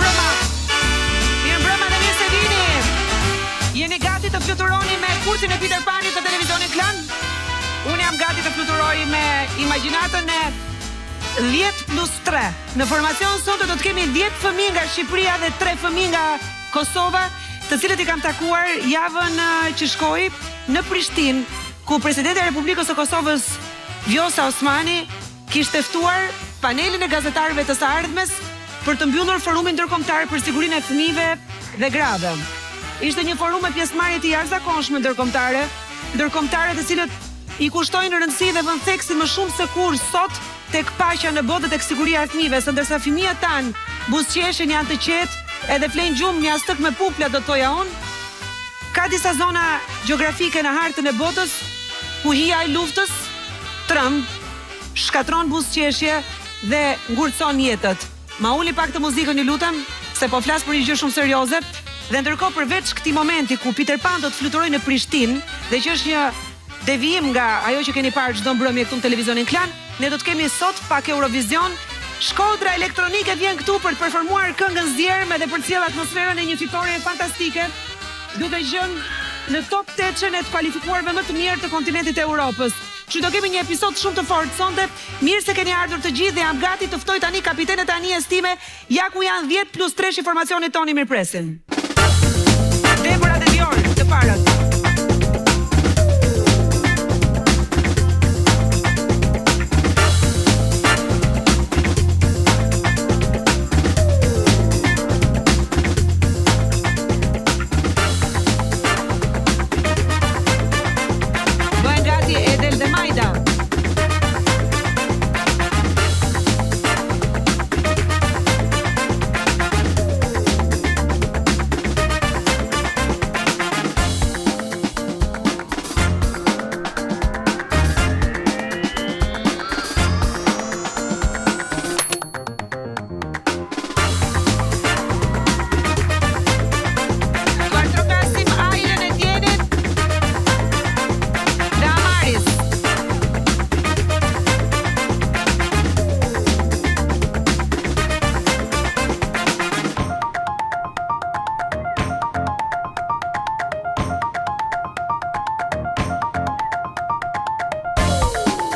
Mirëmbrëma. Mirëmbrëma dhe mirë se vini. Jeni gati të fluturoni me kurthin e Peter Panit në televizionin Klan? Unë jam gati të fluturoj me imagjinatën e 10 plus 3. Në formacion sonte do të kemi 10 fëmijë nga Shqipëria dhe 3 fëmijë nga Kosova, të cilët i kam takuar javën që shkoi në Prishtinë, ku Presidentja e Republikës së Kosovës, Vjosa Osmani, kishte ftuar panelin e gazetarëve të së ardhmes për të mbyllur Forumin Ndërkombëtar për Sigurinë e Fëmijëve dhe Grave. Ishte një forum me pjesëmarrje të jashtëzakonshme ndërkombëtare, ndërkombëtare të cilët i kushtojnë rëndësi dhe vënë theksin më shumë se kurrë sot tek paqja në botë dhe tek siguria e fëmijëve, se ndërsa fëmijët tanë buzëqeshin, janë të qetë edhe flenë gjumë në jastëk me pupla do të thoja unë, ka disa zona gjeografike në hartën e botës ku hija e luftës tremb, shkatërron buzëqeshje dhe ngurtëson jetët. Ma ulni pak të muzikën ju lutem, se po flas për një gjë shumë serioze. Dhe ndërkohë përveç këtij momenti ku Peter Pan do të fluturojë në Prishtinë dhe që është një devijim nga ajo që keni parë çdo mbrëmje këtu në televizionin Klan, ne do të kemi sot pak Eurovision. Shkodra Elektronike vjen këtu për të performuar këngën Zjerm edhe për të sjellë atmosferën e një fitoreje fantastike, duke qenë në top tetëshen e të kualifikuarve më të mirë të kontinentit të Europës. Kështu do kemi një episod shumë të fortë sonte. Mirë se keni ardhur të gjithë dhe jam gati të ftoj tani kapitenët e anijes time Ja ku janë 10 plus 3 i formacionit tonë i mirëpresim. Debora dhe Dior, të parët. Bëhen gati Edel dhe Majda. Duartrokasim Ajlën e Djenin dhe Amaris.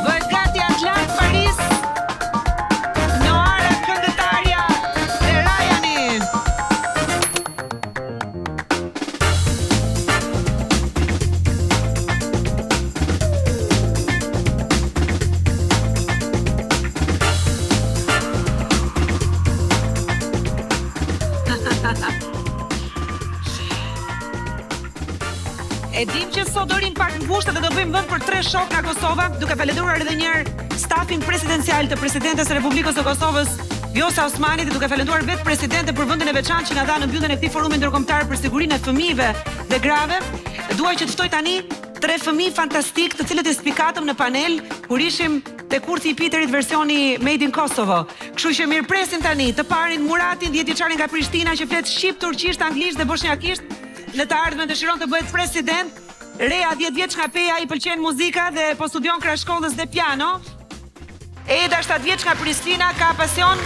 Bëhet gati Atlant Paris, Noara këngëtarja dhe Rajani. E dim që sot do rrim pak ngushtë dhe do bëjmë vend për tre shokë nga Kosova, duke falënderuar edhe një herë stafin presidencial të Presidentes së Republikës së Kosovës, Vjosa Osmani dhe duke falënderuar vetë presidenten për vendin e veçantë që na dha në mbylljen e këtij forumi ndërkombëtar për sigurinë e fëmijëve dhe grave. Dua që të ftoj tani tre fëmijë fantastikë, të cilët i spikatëm në panel kur ishim te kurthi i Piterit versioni Made in Kosovo. Kështu që mirëpresim tani të parin Muratin, 10 vjeçarin nga Prishtina që flet shqip, turqisht, anglisht dhe boshnjakisht. Në të ardhmen dëshiron të bëhet president. Rea 10 vjeç nga Peja i pëlqen muzika dhe po studion krah shkollës dhe piano. Eda 7 vjeç nga Prishtina ka pasion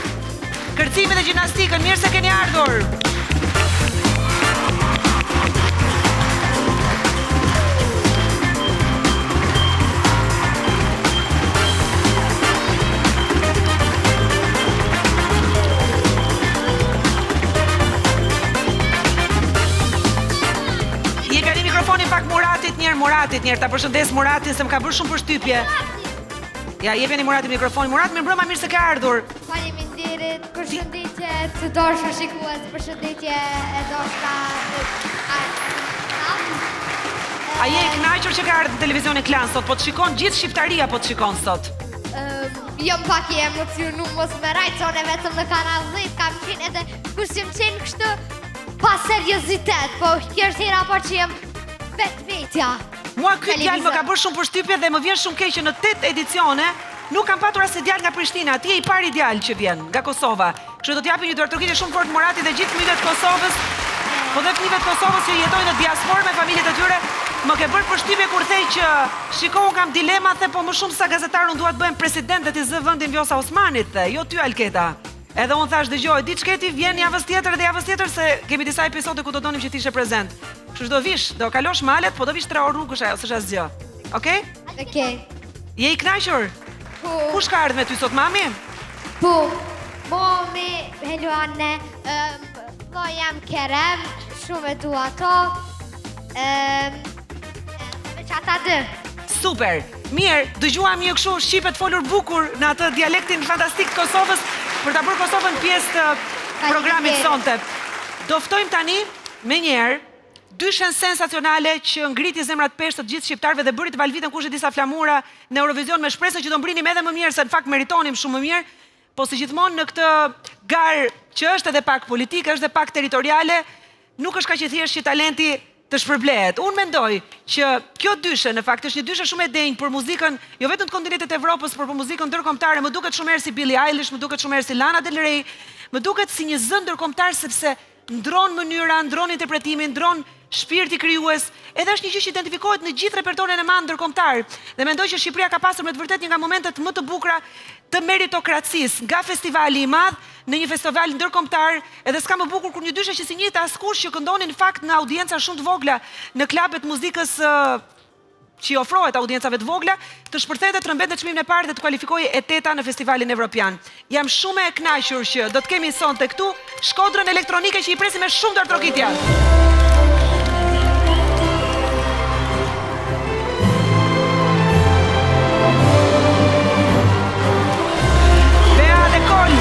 kërcimin dhe gjimnastikën. Mirë se keni ardhur. Jepjani mikrofonin pak Muratit njëherë, Muratit njëherë, ta përshëndes Muratin se më ka bërë shumë përshtypje. Ja, jepjani Muratit mikrofonin. Murat, mirëmbrëma, mirë se ke ardhur. Faleminderit, përshëndetje të dashur shikues, përshëndetje e dashta A je i kënaqur që ke ardhur në televizion Klan sot? Po të shikon gjithë shqiptaria po të shikon sot. Jam pak i emocionu, mos me rrejt, se unë vetëm në kanal 10 kam qenë edhe kur s'jam qenë kështu pa seriozitet, po kjo është hera e parë që jam vetvetja. Mua ky djalë më ka bërë shumë përshtypje dhe më vjen shumë keq që në 8 edicione nuk kam patur asnjë djalë nga Prishtina. Ti je i pari djalë që vjen nga Kosova. Kështu do t'japim një duartrokitje shumë fort Muratit dhe gjithë fëmijëve të Kosovës, po dhe fëmijëve të Kosovës që jetojnë në diasporë me familjet e tyre. Më ke bërë përshtypje kur the që shiko unë kam dilema the po më shumë sa gazetar unë dua të bëhem president dhe t'i zë vendin Vjosa Osmanit the, jo ty Alketa. Edhe unë thashë dëgjo, e di ç'ke ti vjen javës tjetër dhe javës tjetër se kemi disa episode ku do donim që të ishe prezent. Kështu që do vish, do kalosh malet, po do vish 3 orë rrugësh ajo, s'është asgjë. Okej? Okej. Je i kënaqur? Po. Kush ka ardhur me ty sot mami? Po. Mami, hello Anne, um, vllai jem Kerem, shumë e dua ato. Um, edhe veç ata dy. Super. Mirë, dëgjuam një kështu shqipe të folur bukur në atë dialektin fantastik të Kosovës për ta bërë Kosovën pjesë të programit sonte. Do ftojmë tani menjëherë dyshen sensacionale që ngriti zemrat peshë të të gjithë shqiptarëve dhe bëri të valviten kush e di sa flamura në Eurovision me shpresën që do mbrinim edhe më mirë se në fakt meritonim shumë më mirë, po si gjithmonë në këtë garë që është edhe pak politike, është edhe pak territoriale, nuk është kaq e thjeshtë që talenti të shpërblehet. Unë mendoj që kjo dyshe në fakt është një dyshe shumë e denjë për muzikën, jo vetëm të kontinentit të Evropës, por për muzikën ndërkombëtare. Më duket shumë herë si Billie Eilish, më duket shumë herë si Lana Del Rey, më duket si një zë ndërkombëtar sepse ndron mënyra, ndron interpretimi, ndron shpirti krijues, edhe është një gjë që identifikohet në gjithë repertorin e madh ndërkombëtar. Dhe mendoj që Shqipëria ka pasur me të vërtetë një nga momentet më të bukura të meritokracisë, nga festivali i madh në një festival ndërkombëtar, edhe s'ka më bukur kur një dyshe që s'i njihte askush që këndonin në fakt në audienca shumë të vogla, në klabet e muzikës që i ofrohet audiencave të vogla, të shpërthente, të rrëmbente çmimin e parë dhe të kualifikohej e teta në festivalin evropian. Jam shumë e kënaqur që do të kemi sonte këtu Shkodrën Elektronike që i presim me shumë duartrokitje. Bea dhe Kol.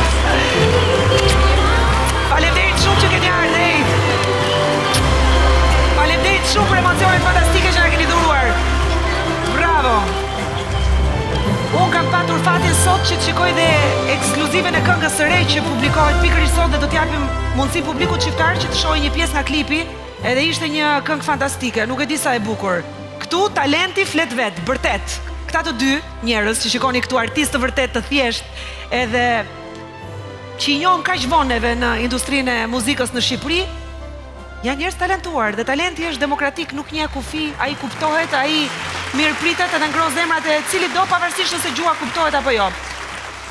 Faleminderit shumë që keni ardhur. Faleminderit shumë për emocionet fantastike që na keni dhuruar. Bravo. Unë kam patur fatin sot që të shikoj dhe ekskluziven e këngës së re që publikohet pikërisht sot dhe do t'japim mundësi publikut shqiptar që të shohë një pjesë nga klipi, edhe ishte një këngë fantastike, nuk e di sa e bukur. Këtu talenti flet vetë, bërtet. Këta të dy njerëz që shikoni këtu artistë të vërtetë të thjeshtë, edhe që i njohëm kaq vonë neve në industrinë e muzikës në Shqipëri, janë njerëz të talentuar dhe talenti është demokratik, nuk njeh kufi, ai kuptohet, ai mirëpritet edhe ngroh zemrat e cilitdo pavarësisht nëse gjuha kuptohet apo jo.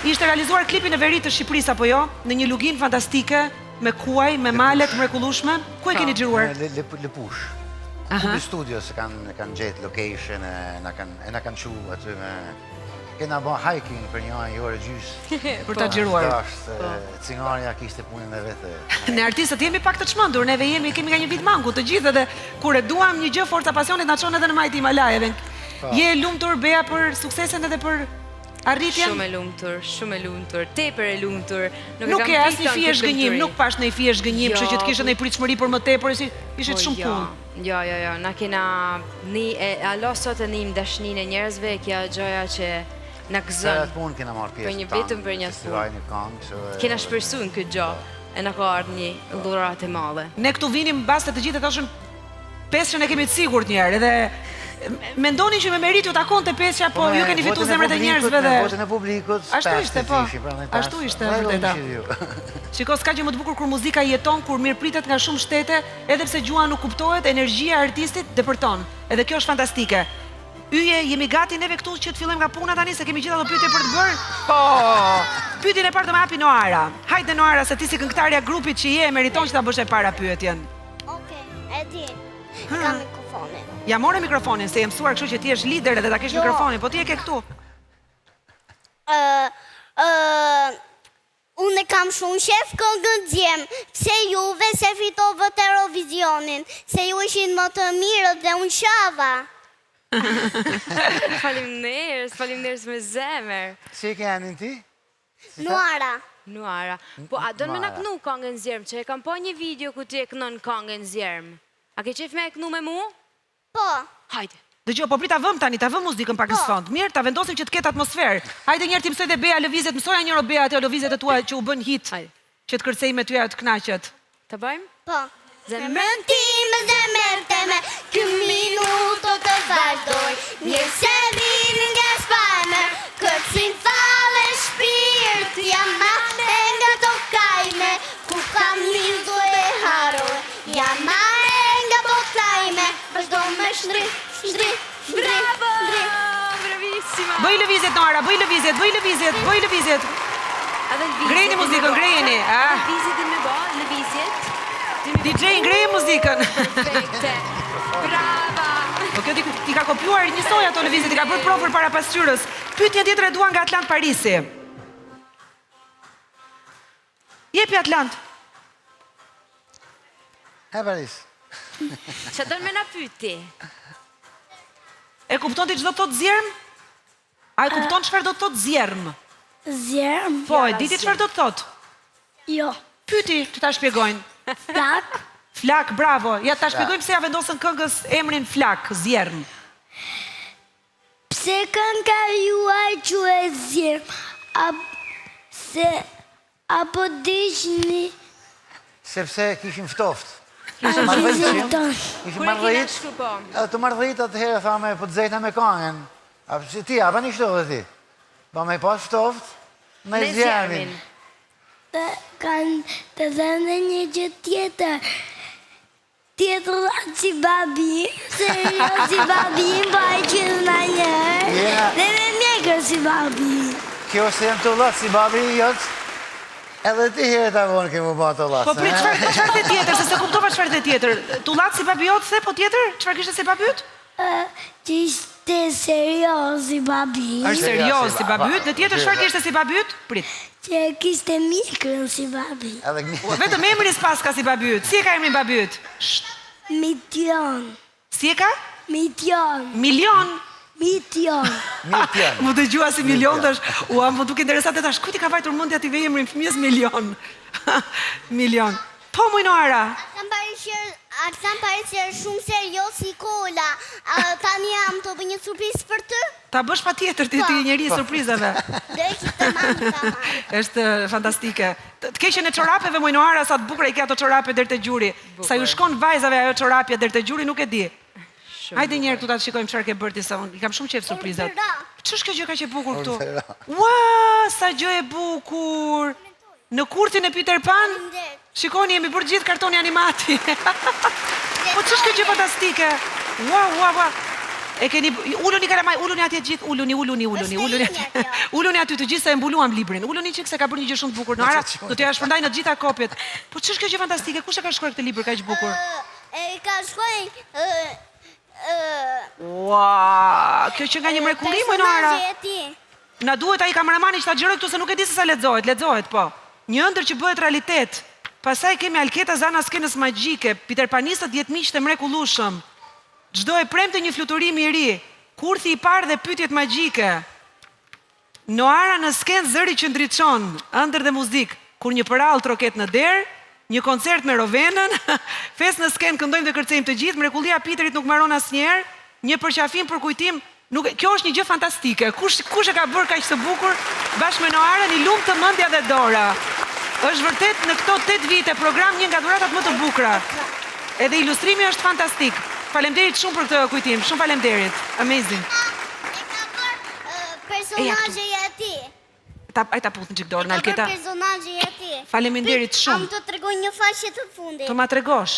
Ishte realizuar klipi në veri të Shqipërisë apo jo, në një luginë fantastike, me kuaj, me male të mrekullueshme. Ku e keni xhiruar? Në Lëpush. Kubi Studios e kanë kanë gjetë location e na kanë e na kanë çu aty me Kena ba hiking për një një orë e gjysë. Për ta xhiruar. Është, po. cingarja kishte punën e vet. Ne artistët jemi pak të çmendur, neve jemi, kemi nga një vit mangu të gjithë edhe kur e duam një gjë forca e pasionit na çon edhe në majë të Himalajeve. Po. Je e lumtur Bea për suksesin edhe për arritjen? Shumë e lumtur, shumë e lumtur, tepër e lumtur. Nuk, nuk e asnjë fije zhgënjim, nuk pashë ndonjë fije zhgënjim, kështu që të kishe ndonjë pritshmëri për më tepër, si ishit po, shumë jo. cool. Jo, jo, jo, na kena ni, e, hala sot e nim dashninë e njerëzve e kjo gjoja që na gëzon. Për atë punë kena marrë pjesë. Për një vetëm për një punë. Këngë, Kena shpresu në këtë gjo, e na ka ardhë një dhuratë e madhe. Ne këtu vinim mbase të gjithë e thoshim pesëshen e kemi të sigurt një herë, edhe mendonin që me meritë ju takonte pesëshja, po, po ju keni fitu zemrat e njerëzve dhe... Me votën e publikut, Ashtu ishte, po. Ashtu ishte, vërteta. Shiko, s'ka gjë më të bukur kur muzika jeton, kur mirëpritet nga shumë shtete, Edhe pse gjuha nuk kuptohet, energjia e artistit depërton. Edhe kjo është fantastike. Yje, jemi gati neve këtu që të fillojmë nga puna tani se kemi gjithë ato pyetje për të bërë? Po. Pyetjen e parë do ma japi Noara. Hajde Noara, se ti si këngëtarja e grupit që je, meriton që ta bësh e para pyetjen. Okej, e di. E kam mikrofonin. Ja more mikrofonin, se je mësuar kështu që ti je lider edhe ta kesh jo. mikrofonin, po ti e ke këtu. Ë, ë, Unë e kam shumë qef këngën Zjerm, pse juve s'e fitovët Eurovizionin, se ju ishit më të mirët dhe unë qava. Faleminderit, faleminderit me zemër. Si e ke emrin ti? Nuara. Nuara. Po a don me na knu kangën Zjerm, që e kam pa një video ku ti e knon kangën Zjerm. A ke qef me e knu me mu? Po. Hajde. Dëgjo, po prit ta vëmë tani, ta vëmë muzikën pak në po. sfond. Mirë, ta vendosim që të ketë atmosferë. Hajde një herë t'i mësojë dhe Bea lëvizjet, mësoja një herë Bea ato lëvizjet e tua që u bënë hit. Hajde. Që të kërcej me ty ajo të kënaqet. Ta bëjmë? Po. Zemrën time, zemër teme, ky minuto të vazhdoj, mirë se vini nga Spanja, kërcin falle shpirt, jam ma e nga toka ime, ku kam lindur e haroj, Jam ma e nga bota ime, vazhdo me shndri, shndri, shndri, shndri. Bravissima! Bëj lëvizjet Noara, bëj lëvizjet, bëj lëvizjet, bëj lëvizjet. Edhe lëvizjet. Ngrejeni muzikën, ngrejeni. Edhe lëvizjet din me bo, lëvizjet. DJ, ngreje muzikën. Perfekte. Brava. Po kjo t'i ka kopjuar njësoj ato lëvizjet, i ka bërë provë përpara pasqyrës. Pyetjen tjetër e dua nga Atlant Parisi. Jepi Atlant. He Paris. Ça don me na pyti? E kupton ti ç'do të thotë zjerm? A e kupton çfarë do të thotë zjerm? Zjerm? Po, e di ti çfarë do të thotë? Jo. Pyti, të ta shpjegojnë. Flakë. Flakë, bravo. Ja ta shpjegojmë pse ia vendosën këngës emrin Flakë, zjerm. Pse kënga juaj quhet zjerm? A se apo digjni? Sepse kishim ftoft. Kishim ftoft. Kishim mardhit. Po. Edhe të mardhit atëherë thamë po të zejna me kangën. A si ti, a bani kështu dhe ti? Po me pas ftoft, me zjermin. Të kanë të thënë një gjë tjetër. Ti je tollat si babi im, serioz si babi im, po ai që në njërë, dhe me mjekër si babi im. Kjo se jam tollat si babi jot, edhe ti herët a vonë ke me u ba tollat. Po prit, çfarë çfarë the tjetër, se s'e kuptova çfarë the tjetër. Tollat si babi jot the, po tjetër? Çfarë kishte si babi yt? Që ishte serioz si babi im. Është serioz si babi yt, dhe tjetër çfarë kishte si babi yt? Prit. Që e kishte mjekrën si babi. Vetëm emrin s'paska si babi yt. Si e ka emrin babi yt? Mition. Si e ka? Mition. Milion. Mition. Mition. M'u dëgjua si milion tash. Ua, m'u duk interesante tash. Kujt i ka vajtur mendja t'i vejë emrin fëmijës milion? Milion. Po moj Noara. Arslan Parisi Arslan Parisi është shumë serioz si Kola. Tani jam të bëj një surprizë për ty? Ta bësh patjetër ti ti je njeri i surprizave. Do e ki tamam tamam. Është fantastike. Të keqen e çorapeve moj Noara sa të bukura i ke ato çorape deri te gjuri. Sa ju shkon vajzave ajo çorapja deri te gjuri nuk e di. Hajde një herë këtu ta shikojmë çfarë ke bërë ti se unë i kam shumë qejf surprizat. Ç'është kjo gjë kaq e bukur këtu? Ua, sa gjë e bukur! Në kurthin e Peter Pan? Shikoni, jemi bërë gjithë kartoni animati. Po ç'është kjo gjë fantastike? Ua, ua, ua. E keni uluni kalamaj, uluni atje të gjithë, uluni, uluni, uluni, uluni. Uluni aty të gjithë se e mbuluam librin. Uluni çik se ka bërë një gjë shumë të bukur. Noara, do t'ia shpërndaj në të gjitha kopjet. Po ç'është kjo gjë fantastike? Kush e ka shkruar këtë libër kaq bukur? E ka shkruar Ua, kjo qenka një mrekulli moj Noara. Personazhi e tij. Na duhet ai kameramani që ta xhirojë këtu se nuk e di se sa lexohet, lexohet po. Një ëndërr që bëhet realitet. Pastaj kemi Alketa Zana skenës magjike, Piterpanistët 10 miqtë e mrekullueshëm. Çdo e premte një fluturim i ri. Kurthi i parë dhe pyetjet magjike. Noara në skenë zëri që ndriçon, ëndërr dhe muzikë, kur një përrallë troket në derë, një koncert me Rovenën, festë në skenë këndojmë dhe kërcejmë të gjithë, mrekullia e Piterit nuk mbaron asnjëherë, një përqafim për kujtim, nuk kjo është një gjë fantastike, kush kush e ka bërë kaq të bukur bashkë me Noarën i lumtë mendja dhe dora. Është vërtet në këto tetë vite program një nga dhuratat më të bukura. Edhe ilustrimi është fantastik. Faleminderit shumë për këtë kujtim, shumë faleminderit. Amazing. E ka bërë personazhi e tij. Ta, aj ta puth një çik dorën, Alketa. E ka bërë personazhi e tij. Faleminderit shumë. Am të tregoj një faqe të fundit. Të ma tregosh.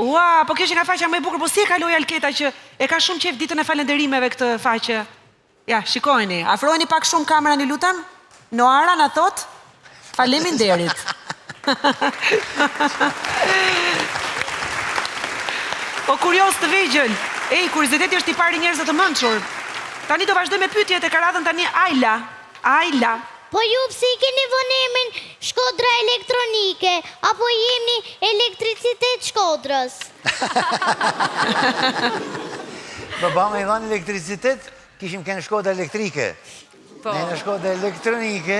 Ua, po kjo qenka faqja më e bukur, po si e kaloi Alketa që e ka shumë qejf ditën e falënderimeve këtë faqe? Ja, shikojeni. Afrojeni pak shumë kamerën, ju lutem. Noara na thotë faleminderit. O kurioz të vegjël. Ej, kurioziteti është i pari i njerëzve të mençur. Tani do vazhdoj me pyetjet e ka radhën tani Ajla. Ajla. Po ju pse i keni vënë emrin Shkodra Elektronike apo i jeni elektricitet Shkodrës? Po ba me i dhanë elektricitet, kishim kenë Shkodra Elektrike. Po. Ne në Shkodra Elektronike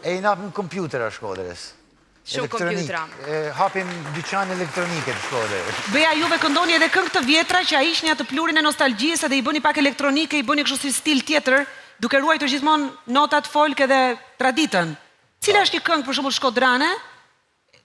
e i napim kompjutera Shkodrës. Shumë kompjutera. Hapim dyqan elektronike të Shkodrës. Bea, juve këndoni edhe këngë të vjetra që ia hiqni atë pluhurin e nostalgjisë edhe i bëni pak elektronike, i bëni kështu si stil tjetër, duke ruajtur gjithmonë notat folk edhe traditën. Cila është një këngë për shembull shkodrane,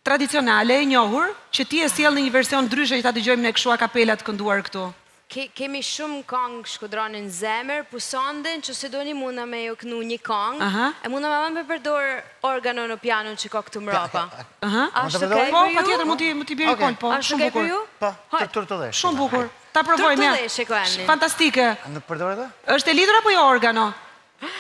tradicionale, e njohur, që ti e sjell në një version ndryshe që ta dëgjojmë ne kështu a kapela të kënduar këtu? Kemi shumë kangë shkodrane në zemër, po sonde nëse doni muna me ju knu një kangë, e muna me me përdor organon o pianon që ka këtu mrapa. A është okej Po, për ju? patjetër mund t'i mund t'i bjeri Okej. kol, po, A është shumë okej për bukur. ju? Po, Hajde. turtullesh. Shumë bukur. Ta provojmë, ja. Turtullesh e ka emrin. Fantastike. A nuk përdoret e? Është e lidhur apo jo organo?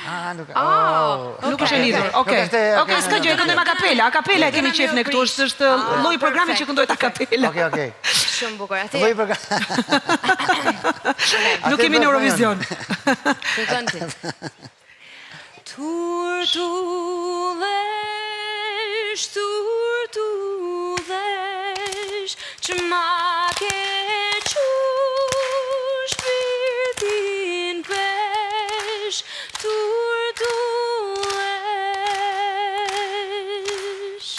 Ah, nuk oh. Nuk është e lidhur. Okej. Okej, s'ka gjë, e këndojmë a cappella. A cappella e kemi qejf ne këtu, është është ah, lloji i programit që këndohet a cappella. Okej, okej. Shumë bukur. Atë. Lloji program. Nuk kemi në Eurovision. Këndon ti. Turtullesh, turtullesh, që ma ke çu shpirtin pesh, turtullesh.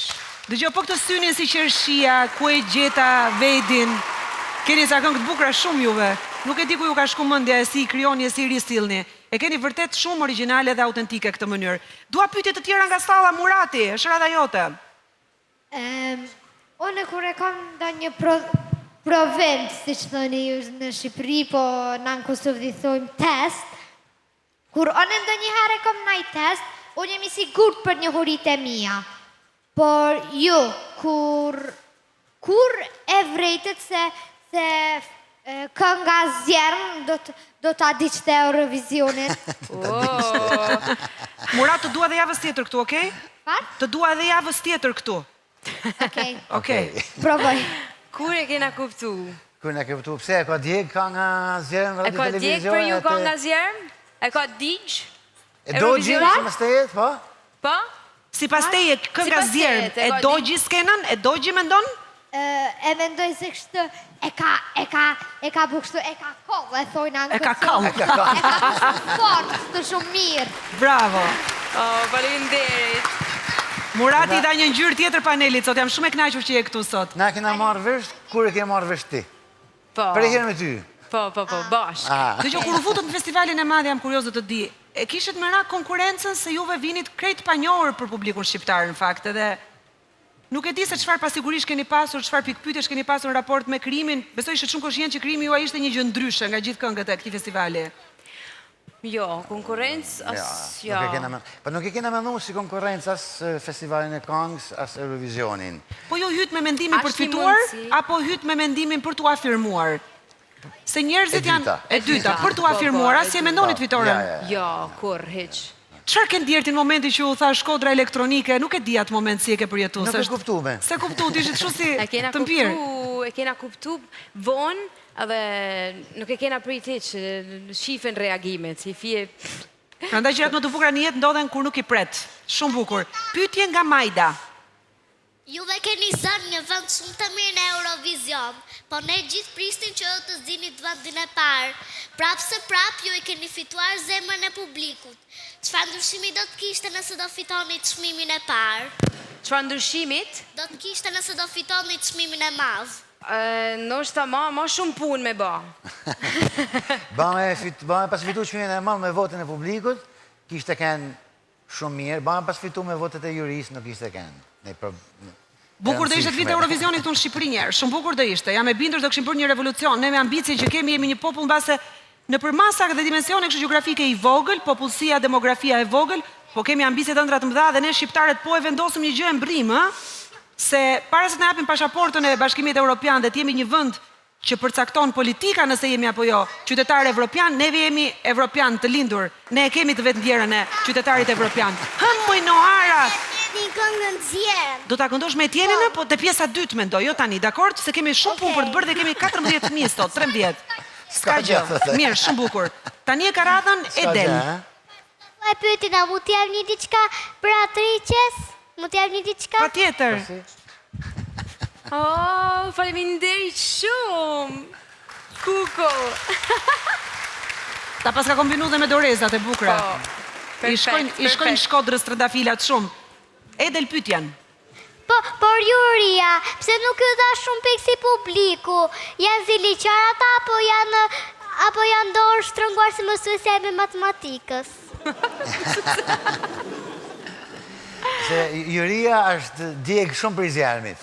Dëgjo, po këtë synin si qershia, ku e gjeta vedin? Keni ca këngë të bukura shumë juve. Nuk e di ku ju ka shku mendja e si i krijoni e si i risillni. E keni vërtet shumë origjinale dhe autentike këtë mënyrë. Dua pyetje të tjera nga salla Murati, është radha jote. Ehm, unë kur e kam ndonjë pro, provim, siç thoni ju në Shqipëri, po na në Kosovë i thojmë test, kur unë ndonjëherë e kam naj test, unë jam i sigurt për njohuritë e mia. Por ju, kur kur e vrejtët se se kënga Zjerm do të do ta digjte Eurovisionin? Murat, të dua dhe javës tjetër këtu, okay? Çfarë? Të dua edhe javës tjetër këtu. Okej. Okej. Provoj. Kur e kena kuptu? Kur na kuptu, pse e ka djeg kanga Zjerm E ka djeg për ju kanga Zjerm? E ka digj? E dogji, sipas teje, po? Po? Sipas teje, kënga Zjerm, e dogji skenën, e dogji mendon? E mendoj se kështu e ka, e ka, e ka bu kështu, e ka koll, e thojnë në E ka koll. E ka koll. E ka shumë fort, kështu shumë mirë. Bravo. Oh, faleminderit. Murati i dha një ngjyrë tjetër panelit sot, jam shumë e kënaqur që je këtu sot. Na kena marrë vesh, kur e ke marrë vesh ti? Po. Përherë me ty. Po, po, po, bashkë. Ah. Dëgjo, kur u futët në festivalin e madh, jam kurioze të di, e kishit merak konkurrencën se juve vinit krejt të panjohur për publikun shqiptar në fakt edhe nuk e di se çfarë pasigurish keni pasur, çfarë pikëpyetjesh keni pasur në raport me krijimin, besoj ishit shumë koshient që krijimi juaj ishte një gjë ndryshe nga gjithë këngët e këtij festivali. Jo, konkurrencë as jo. Nuk e kena men... Po nuk e kena menu si konkurrencë as festivalin e këngës, as Eurovisionin. Po ju hytë me mendimin për të fituar, apo hytë me mendimin për t'u afirmuar? Se njerëzit janë... E dyta, për t'u po, po, afirmuar, as e mendonit fitoren? Jo, kurrë, hiç. Çfarë ke ndjerë ti në momentin që u tha Shkodra elektronike, nuk e di atë moment si e ke përjetu. Nuk e kuptume. S'e kuptu, ti ishit kështu si të mpirë. E kena kuptu vonë, Edhe nuk e kena prit hiç, shifen reagimet, si fije... Prandaj gjërat më të bukura në jetë ndodhen kur nuk i pret. Shumë bukur. Pyetje nga Majda. Juve keni zënë një vend shumë të mirë në Eurovision, po ne gjithë prisnim që ju të zinit vendin e parë. Prapë se prapë ju e keni fituar zemrën e publikut. Çfarë ndryshimi do të kishte nëse do fitonit çmimin e parë? Çfarë ndryshimit? Do të kishte nëse do fitonit çmimin e madh? Ndoshta ma ma shumë punë me ba. Ba me fit, ba me pas fitu çmimin e madh me votën e publikut, kishte kenë shumë mirë, ba me pas fitu me votët e jurisë, nuk kishte kenë. Ne për Bukur do ishte të vinte Eurovisioni këtu në Shqipëri një herë, shumë bukur do ishte. Jam e bindur do kishim bërë një revolucion. Ne me ambicien që kemi jemi një popull mbase në përmasa dhe dimensione kështu gjeografike i vogël, popullsia, demografia e vogël, po kemi ambicie dhe ëndrra të mëdha dhe ne shqiptarët po e vendosëm një gjë e mbërrijmë, ë? Se para se të na japin pashaportën e Bashkimit Evropian dhe të jemi një vend që përcakton politika nëse jemi apo jo qytetarë evropianë, neve jemi evropianë të lindur, ne e kemi të vetëndjerën e qytetarit evropian. Hë moj Noara! Do ta këndosh me Etjenin, po te pjesa e dytë mendoj, jo tani, dakord? Se kemi shumë punë për të bërë dhe kemi 14 fëmijë sot, 13. S'ka gjë. Mirë, shumë bukur. Tani e ka radhën Edel. Po e pyetin, a mund t'jap një diçka Beatriçes? Mund t'jap një diçka? Patjetër. Oh, faleminderit shumë. Kuko. Ta paska kombinu dhe me dorezat e bukura. Po. I shkojnë, i shkojnë Shkodrës trëndafilat shumë. Edel pyetjen. Po, por juria, pse nuk ju dha shumë pikë si publiku? Janë ziliqar ata apo janë apo janë dorë shtrënguar si mësuesja e matematikës? Se juria është djeg shumë prej zjarmit.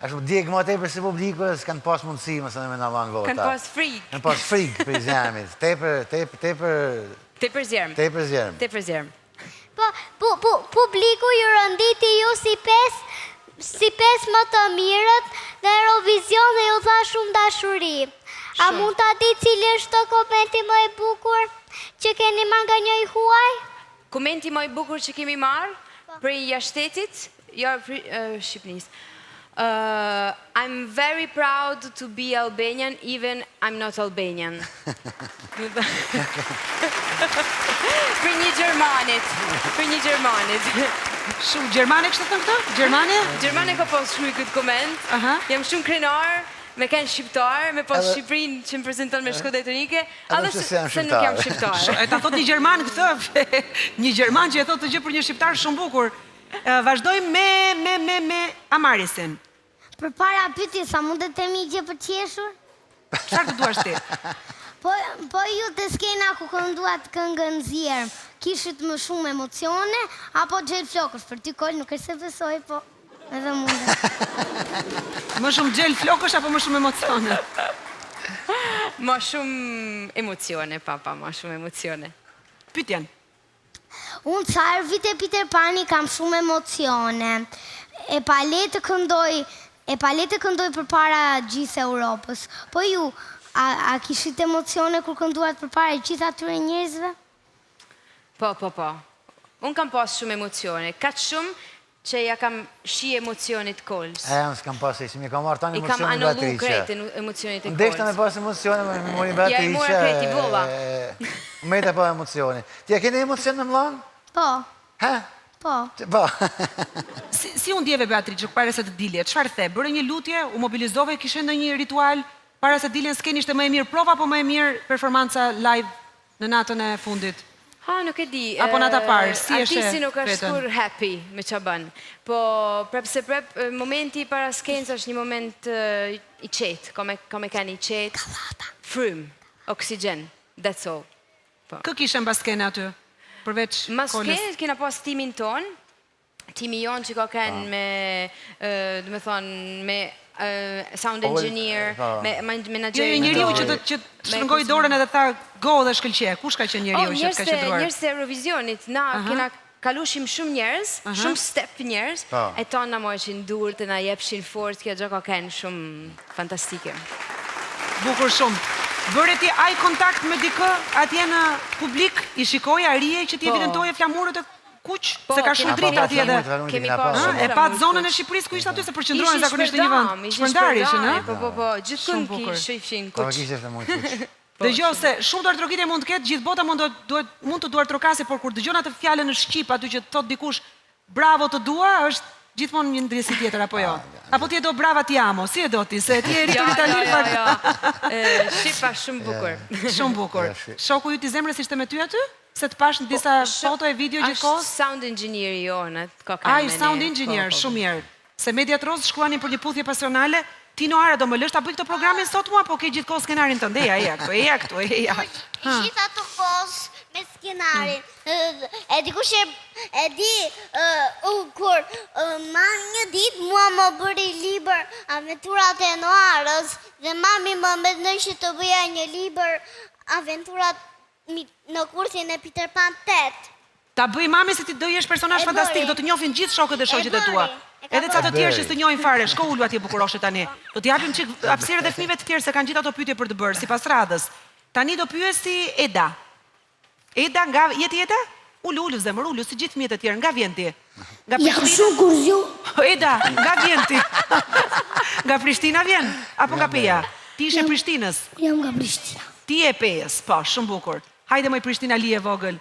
Është djeg më tepër se publiku, s'kanë pas mundësi më së me na dhanë vota. Kanë pas frikë. Kanë pas frikë prej zjarmit. Tepër, tepër, tepër... Tepër zjarm. Tepër zjarm. Tepër zjarm. Po, pu, pu, publiku ju renditi ju si pesë si pesë më të mirët në Eurovision dhe ju dha shumë dashuri. A mund ta di cili është komenti më i bukur? që keni marrë nga një i huaj? Komenti më i bukur që kemi marrë prej jashtë shtetit, jo prej Shqipnisë. I'm very proud to be Albanian even I'm not Albanian. Prej një gjermanit, prej një gjermanit. Shumë gjermane kishte thënë këtë? Gjermane? Gjermane ka pas shkruaj këtë koment. Jam shumë krenar me kenë shqiptar, me pas Shqipërinë që më prezenton me Shkodra Elektronike, edhe se nuk jam shqiptar. E ta thotë një gjerman këtë, një gjerman që e thotë këtë gjë për një shqiptar shumë bukur. Vazhdojmë me me me me Amarisin. Përpara pyetjes, a mund të themi një gjë për të qeshur? Çfarë të duash ti? Po, po ju te skena ku kënduat këngën Zjerm, kishit më shumë emocione apo xhel flokësh? Për ty Kol nuk është se besoj, po edhe mundet. Më shumë xhel flokësh apo më shumë emocione? Më shumë emocione, papa, më shumë emocione. Pyetjen. Unë sa herë vi te Peter Pani kam shumë emocione. E palehtë të këndoj, e palehtë të këndoj përpara gjithë Europës. Po ju, a, a kishit emocione kur kënduat përpara gjithë atyre njerëzve? Po, po, po. Unë kam pas shumë emocione. Kaq shumë Që ja kam shi emocionit Kolës. E, unë s'kam pas hiç, m'i ka marrë tanë emocionet Beatrice. I kam anullu krejt emocionet e Kolës. Ndeshta me pas emocione, më mori Beatrice. Ja i mora krejt i bova. Meta pa emocione. Ti a kene emocion me mlanë? Po. Ha? Po. Po. Si u ndjeve Beatrice, para se të dilje? Çfarë the? Bëre një lutje, u mobilizove, kishe ndonjë ritual? Para se të dilje në skenë ishte më e mirë prova apo më e mirë performanca live Në natën e fundit. Ha, nuk e di. Apo nata e parë, si e sheh Artisti nuk është kurrë happy me ça bën. Po, prep se prep, momenti para skenës është një moment i qetë, ka me, ka me kenë i qetë. Frymë, oksigjen, that's all. Po. Kë kishe mbas skene aty? Përveç Kolës? Mbas skene kena pas timin tonë, Timi jonë që ka kenë me, do me thonë, me sound engineer, me menaxherin Jo, jo, njeriu që të që të shtrëngoi dorën edhe tha go dhe shkëlqe. Kush ka qenë njeriu që të ka qëndruar? Njerëz të Eurovisionit, na kena kalushim shumë njerëz, shumë step njerëz, e tanë na marrshin durt e na jepshin forcë, kjo gjë ka kenë shumë fantastike. Bukur shumë. Bëre ti eye contact me dikë atje në publik? I shikoje, rrije që ti evidentoje flamurët e kuq, se ka shumë drita atje edhe. Kemi pa shumë E patë zonën e Shqipërisë ku ishte aty se përqendrohen zakonisht në një vend. Shpërndarë ishin, ë? Po, po, po, gjithkund kishte kuq. Po, kishte flamuj kuq. Dëgjo se shumë duartrokitje mund të ketë, gjithë bota mund të duhet mund të duartrokasë, por kur dëgjon atë fjalën në shqip aty që thotë dikush bravo të dua, është gjithmonë një ndjesi tjetër apo jo? Apo ti e do brava ti amo, si e do ti? Se ti je rritur në Itali jo, jo, jo. Shqip është shumë bukur. Shumë bukur. Shoku yt i zemrës ishte me ty aty? Se të pashë në disa po, foto e video gjithë kohës? Është sound engineer i jonë, ka kanë me ne. Ai, sound engineer, po, po, shumë mirë. Se mediat rozë shkruanin për një puthje pasionale, ti Noara do më lësh ta bëj këtë programin sot mua, po ke gjithë kohë skenarin tënd, eja, eja këtu, eja këtu, eja. Gjithë ato kohës me skenarin. E dikush e, e di, kur ma një ditë mua më bëri libër aventurat e Noarës dhe mami më mendoi që të bëja një libër aventurat Në kurthin e Peter Pan 8. Ta bëj mami se ti do jesh personazh fantastik, do të njohin gjithë shokët dhe shoqet e tua. Edhe ca të tjerë që s'të njohin fare, shko ulu atje bukuroshe tani. Do t'i japim çik hapësirë edhe fëmijëve të tjerë se kanë gjithë ato pyetje për të bërë, sipas radhës. Tani do pyesi Eda. Eda nga je ti Eda? Ulu, ulu zemër, ulu si gjithë fëmijët e tjerë. Nga vjen ti? Nga Prishtina? Jam shumë kurioz. Eda, nga vjen ti? Nga Prishtina vjen? Apo nga Peja? Ti ishe e Prishtinës? Jam nga Prishtina. Ti je e Pejës, po, shumë bukur. Hajde moj Prishtinali e vogël.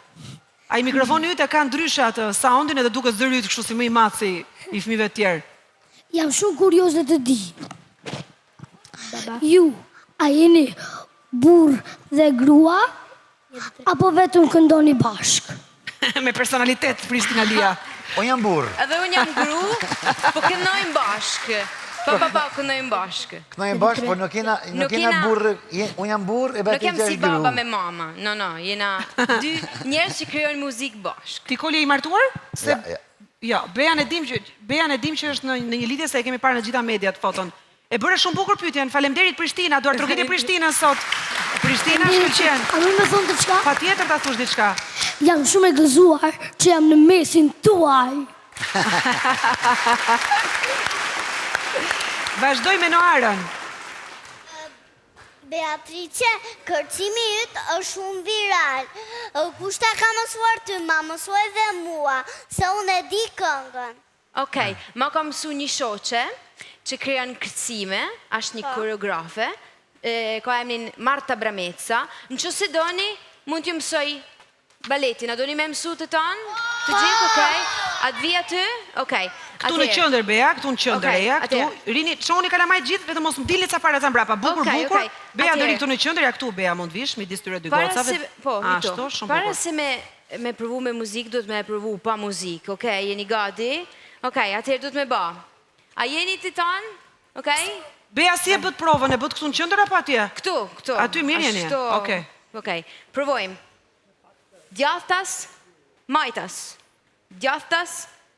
Ai mikrofoni yt e ka ndryshe atë soundin edhe duket zëri yt kështu si më i madh se i fëmijëve të tjerë. Jam shumë kurioze të di. Ju, a jeni burrë dhe grua? Apo vetëm këndoni bashkë? Me personalitet Prishtinalia. Unë jam burrë. Edhe unë jam gru, po këndojmë bashkë. Po, po, po, këndojmë bashkë. Këndojmë bashkë, po nuk jena, nuk jena burrë, unë jam burrë e Beatrice është gru. Nuk jam si baba me mama, no, no, jena dy njerëz që krijojnë muzikë bashkë. Ti Koli je i martuar? Se, ja, ja. Jo, Bean e dim që, Bean e dim që është në, në një lidhje se e kemi parë në gjitha mediat foton. E bëre shumë bukur pyetjen. Faleminderit Prishtina, duartrokitje Prishtinës sot. Prishtina shkëlqen. A mund me thonë diçka? Patjetër ta thush diçka. Jam shumë e gëzuar që jam në mesin tuaj. Vazhdoj me Noarën. Beatrice, kërcimi yt është shumë viral. Kush ta ka mësuar ty, ma mëso edhe mua, se unë e di këngën. Okej, ma ka mësu një shoqe që krijon kërcime, është një koreografe, ka emrin Marta Brameca. Në qoftë se doni, mund t'ju mësoj Baletin, a doni me mësu të tanë? Të gjithë, okej. A të vi aty? Okej. Këtu në qendër Bea, këtu në qendër Rea, këtu. Rini, çoni kalamajt gjithë, vetëm mos më dilni ca para ca mbrapa. Bukur, bukur. Bea do ri këtu në qendër, ja këtu Bea mund të vish midis këtyre dy gocave. Po, ashtu, shumë bukur. Para se me me provu me muzikë, duhet me e provu pa muzikë, okej? Jeni gati? Okej, atëherë duhet me ba. A jeni të tanë? Okej? Bea si e bëtë provën, e bëtë këtu në qendër apo atje? Këtu, këtu. Aty mirë jeni? Okej. Okej. Provojmë. Djathtas, majtas. Djathtas,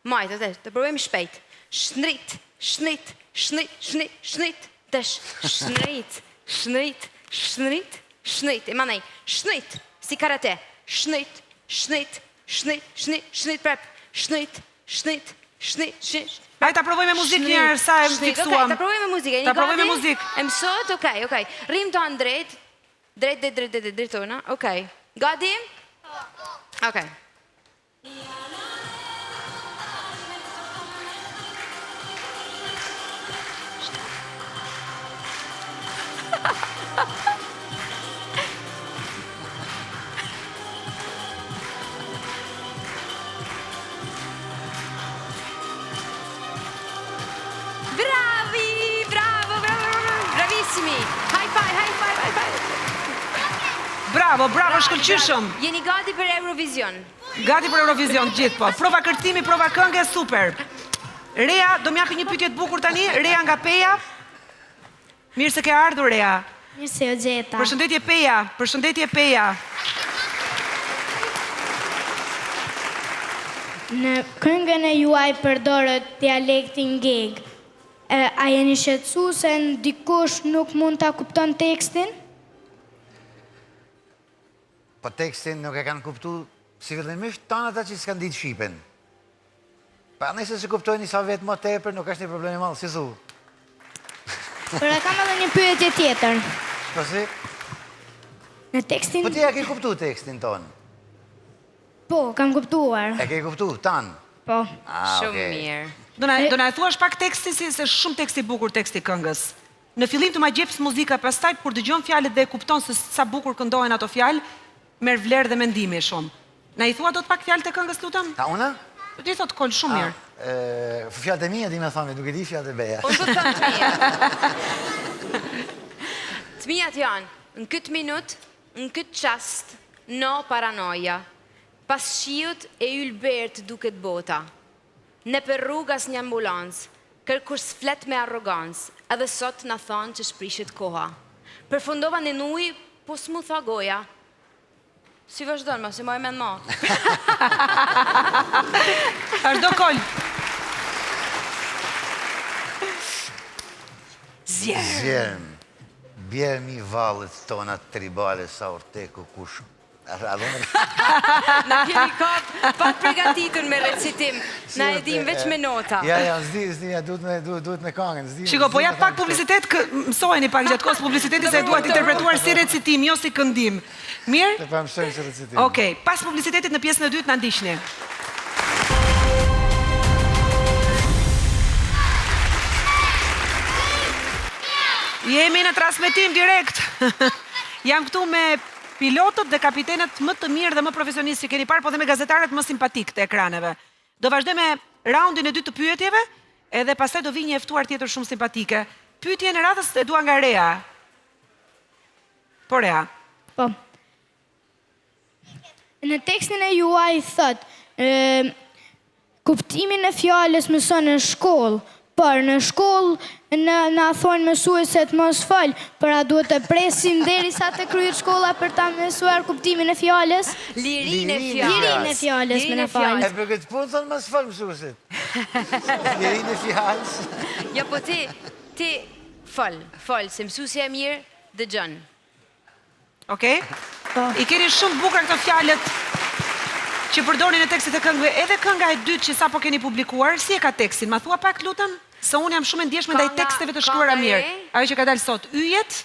majtas. E, të provojmë shpejt. Shndrit, shndrit, shndrit, shndrit, shndrit. Tash, shndrit, shndrit, shndrit, shndrit. E mandej, shndrit, si karate. Shndrit, shndrit, shndrit, shndrit, shndrit, prap. Shndrit, Shndrit, shndrit, shndrit. Hajde ta provojmë me muzikë një herë sa e fiksuam. Okej, ta provojmë me muzikë. Ta provojmë me muzikë. E mësot? Okej, okej. Rrim tanë drejt. Drejt, drejt, drejt, drejt, drejt, drejt, Okej. Gati? Okej. Bravi, bravo, bravo, bravo, bravissimi. High five, high five, high five. Bravo, bravo, shkëlqyeshëm. Jeni gati për Eurovision. Gati për Eurovision, gjithë po. Prova kërcimi, prova kënge, super. Rea, do më japi një pyetje të bukur tani, Rea nga Peja. Mirë se ke ardhur Rea. Mirë se ju gjeta. Përshëndetje Peja, përshëndetje Peja. Në këngën e juaj përdorët dialektin geg. A jeni shqetësu se dikush nuk mund ta kupton tekstin? Po tekstin nuk e kanë kuptu si fillimisht tanë ata që s'kanë ditë shqipen. Pa nëse s'e kuptojnë disa vetë më tepër, nuk është një problem i madh, si thu. Por e kam edhe një pyetje tjetër. Po si? Në tekstin... Po ti e ke kuptu tekstin tonë? Po, kam kuptuar. E ke kuptu, tanë? Po. Ah, Shumë mirë. Do na do na e thuash pak tekstin si se shumë tekst i bukur teksti i këngës. Në fillim të magjeps muzika, pastaj kur dëgjon fjalët dhe e kupton se sa bukur këndohen ato fjalë, merr vlerë dhe mendimi shumë. Na i thua dot pak fjalët e këngës lutem? Ta unë? Po ti thotë Kol shumë mirë. Fjalët e mia di me thënë, nuk e di fjalët e Beas. Unë po të them të miat. Të miat janë, në këtë minut, në këtë çast, no paranoja. Pas shiut e ylbertë duket bota. Nëpër rrugë asnjë ambulancë, kërkush s'flet me arrogancë, edhe sot na thanë që s'prishet koha. Përfundova nën ujë, po s'mu tha goja. Si vazhdon ma, s'e maj mend ma. Vazhdo Kol. Zjerm. Zjerm. Bjer mi vallet tona tribale sa orteku kush Na keni kap pa pregatitur me recitim. Na e dim veç me nota. Ja, ja, s'di, s'di, ja, duhet me, duhet, duhet me kangën, s'di. Shiko, po jap pak publicitet, mësojeni pak gjatë kohës publicitetit se dua të interpretuar si recitim, jo si këndim. Mirë? Të pa mësojmë si recitim. Okej, pas publicitetit në pjesën e dytë na ndiqni. Jemi në transmetim direkt. Jam këtu me Pilotët dhe kapitenët më të mirë dhe më profesionistë që keni parë, po dhe me gazetarët më simpatikë të ekraneve. Do vazhdojmë me raundin e dytë të pyetjeve, edhe pastaj do vijë një e ftuar tjetër shumë simpatike. Pyetjen e radhës e dua nga Rea. Po Rea. Po. Në tekstin e juaj thotë, Kuptimin e fjalës mëson në shkollë, por në shkollë në na thonë mësueset mos fol, por a duhet të presim derisa të kryhet shkolla për ta mësuar kuptimin e fjalës? Lirinë e fjalës. Lirinë e fjalës, më na fal. E për këtë punë thonë mos fol mësuesit. Lirinë e fjalës. Jo, po ti, ti fol, fol, se mësuesja e mirë dëgjon. Okej? Po. I keni shumë të bukura këto fjalët që përdorni në tekstet e këngëve. Edhe kënga e dytë që sapo keni publikuar, si e ka tekstin? Ma thua pak, lutem? Se unë jam shumë e ndjeshme ndaj teksteve të shkruara mirë. Ajo që ka dalë sot, yjet?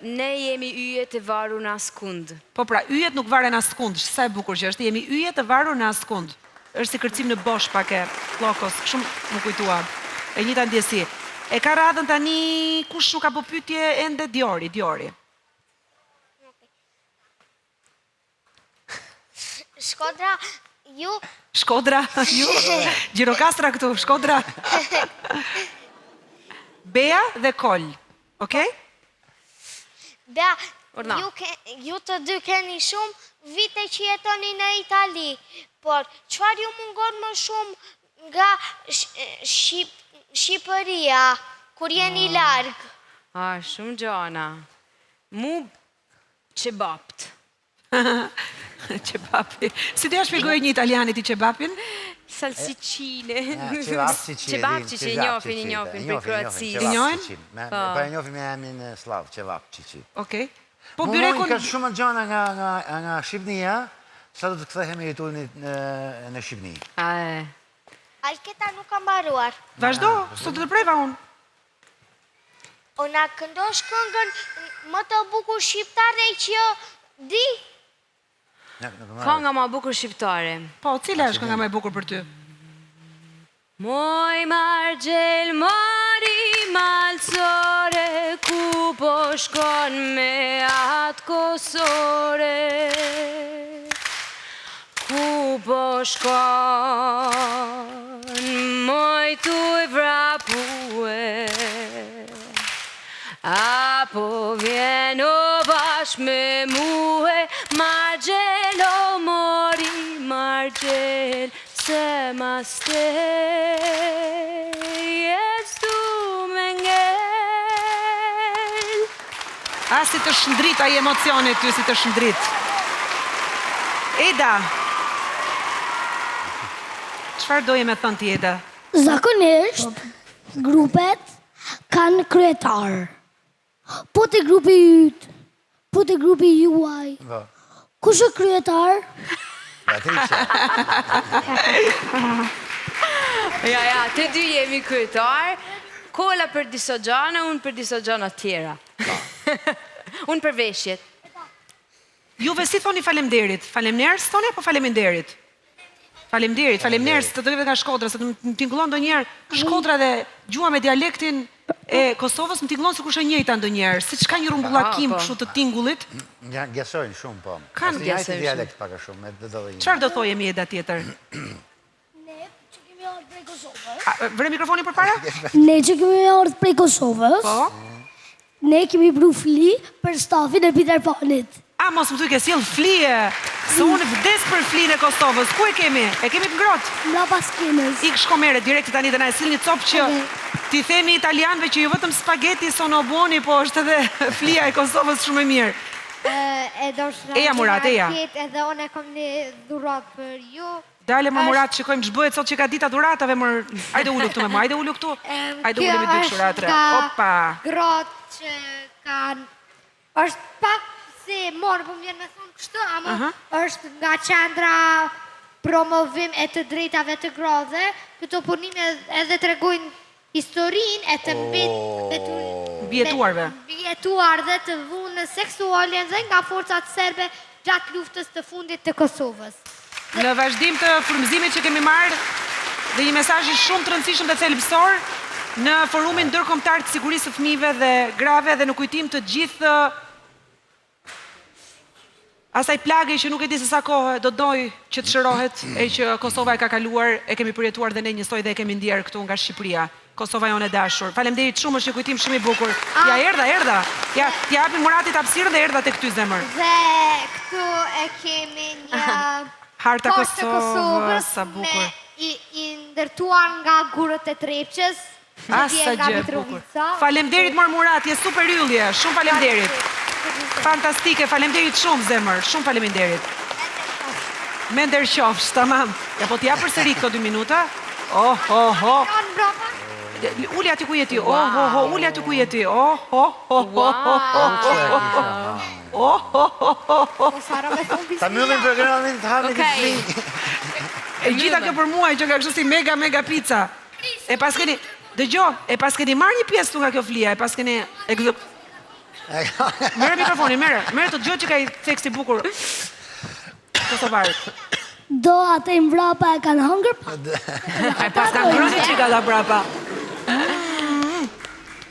Ne jemi yje të varur në askund. Po pra, yjet nuk varen askund, sa e bukur që është, jemi yje të varur në askund. Është si kërcim në bosh pak e Kllokos, kështu m'u kujtua. E njëjta ndjesi. E ka radhën tani kush nuk ka bo pyetje ende Diori, Diori. Shkodra, ju... Shkodra, ju... Gjirokastra këtu, Shkodra. Bea dhe Kol, okej? Bea, ju, ke, ju të dy keni shumë vite që jetoni në Itali, por çfarë ju mungon më shumë nga Shqip, Shqipëria, kur jeni ah. larg? Ah, shumë gjana. Mu Qebapt. Qebapi. Si do ja shpjegoje një italiani ti qebapin? Salsiçine. Qebapçiçi. Qebapçiçi, e njohin, e njohin prej Kroacisë. E njohin? Po e njohin me emrin sllav, qebapçiçi. Okej. Po byrekun Ka shumë gjana nga nga nga Shqipnia, sa do të kthehemi këtu në në Shqipni. A e. Alketa nuk ka mbaruar. Vazhdo, s'të ndërpreva unë. O na këndosh këngën më të bukur shqiptare që di? Kënga më e bukur shqiptare. Po, cila është kënga më e bukur për ty? Moj Margjel, mori malsore, ku po shkon me atë kosore? Ku po shkon moj tuj vrapue A po vjen o bashkë me mue Margjel o mori Margjel Se mas teje s'du me ngel. A si të shndrit ai emocioni ty si të shndrit. Eda. Çfarë doje me thënë ti Eda? Zakonisht grupet kanë kryetar. Po te grupi yt, po te grupi juaj. Po. Kush është kryetar? Beatrice. Ja, ja, të dy jemi kryetar. Kola për disa gjana, unë për disa gjana tjera. Po. unë për veshjet. Juve si thoni faleminderit? Faleminderit thoni apo faleminderit? Faleminderit, faleminderit, të dyve nga Shkodra, se më tingëllon ndonjëherë Shkodra dhe gjuha me dialektin e Kosovës më tingëllon sikur është e njëjta ndonjëherë, siç ka një rrumbullakim po. kështu të tingullit. Ja, ngjasojnë shumë po. Kanë ngjasojnë dialekt pak a shumë me dallime. Çfarë do thoje mi Eda tjetër? Ne që kemi ardhur prej Kosovës. Vëre mikrofonin përpara? Ne që kemi ardhur prej Kosovës. Po. Ne kemi pru fli për stafin e Peter Panit. A mos më thuj ke sjell flije, se unë vdes për flinë e Kosovës. Ku e kemi? E kemi të ngrohtë? Mbrapa skenës. Ik shko merre direkt tani dhe na e sill një copë që t'i themi italianëve që jo vetëm spaghetti sono buoni, po është edhe flija e Kosovës shumë e mirë. E do Eja Murat, eja. Edhe unë e kam një dhuratë për ju. Dale mor Murat, shikojmë ç'bëhet sot që ka dita dhuratave mor. Hajde ulu këtu me mua, hajde ulu këtu. Hajde ulemi dy kështu atre. Opa. Gratë që kanë është pak si morë, po më vjen me thonë kështu, ama është nga qendra promovim e të drejtave të grave, këto punime edhe tregojnë historinë e të mbijetuarve. Mbijetuarve të dhunës seksuale dhe nga forcat serbe gjatë luftës të fundit të Kosovës. Në vazhdim të frymëzimit që kemi marrë dhe një mesazhi shumë të rëndësishëm dhe thelbësor në Forumin Ndërkombëtar të Sigurisë së Fëmijëve dhe Grave dhe në kujtim të gjithë Asaj plage që nuk e di se sa kohë do dojë që të shërohet e që Kosova e ka kaluar, e kemi përjetuar dhe ne njësoj dhe e kemi ndjerë këtu nga Shqipëria. Kosova jonë e dashur. Faleminderit shumë, është një kujtim shumë i bukur. Ja erdha, erdha. Ja, t'ia japim Muratit hapësirën dhe erdha tek ty zemër. Dhe këtu e kemi një Harta Kosovës, sa bukur. I, i ndërtuar nga gurët e Trepçës. Ah, sa gjë e bukur. Faleminderit mor Murat, je super yll je. Shumë faleminderit. Fantastike, faleminderit shumë zemër, shumë faleminderit. Me nder qofsh, tamam. Ja po t'jap përsëri këto dy minuta. Oh, oh, oh. Uli aty ku je ti. Oh, oh, oh, uli aty ku je ti. Oh, oh, oh, oh, oh, oh. Oh, oh, oh, oh, oh. Ta mbyllim programin të hamë një fli. E gjitha kjo për mua që ka kështu si mega mega pizza. E paskeni... Dëgjo, e paskeni marrë një pjesë këtu nga kjo flia, e paskeni e gdhë... Merre mikrofonin, merre, merre të dëgjoj që ka i theks i bukur. Kosovar. Do atë i mbrapa e kanë hëngër pa. E paskan ngrënë një çik ata prapa. Mm.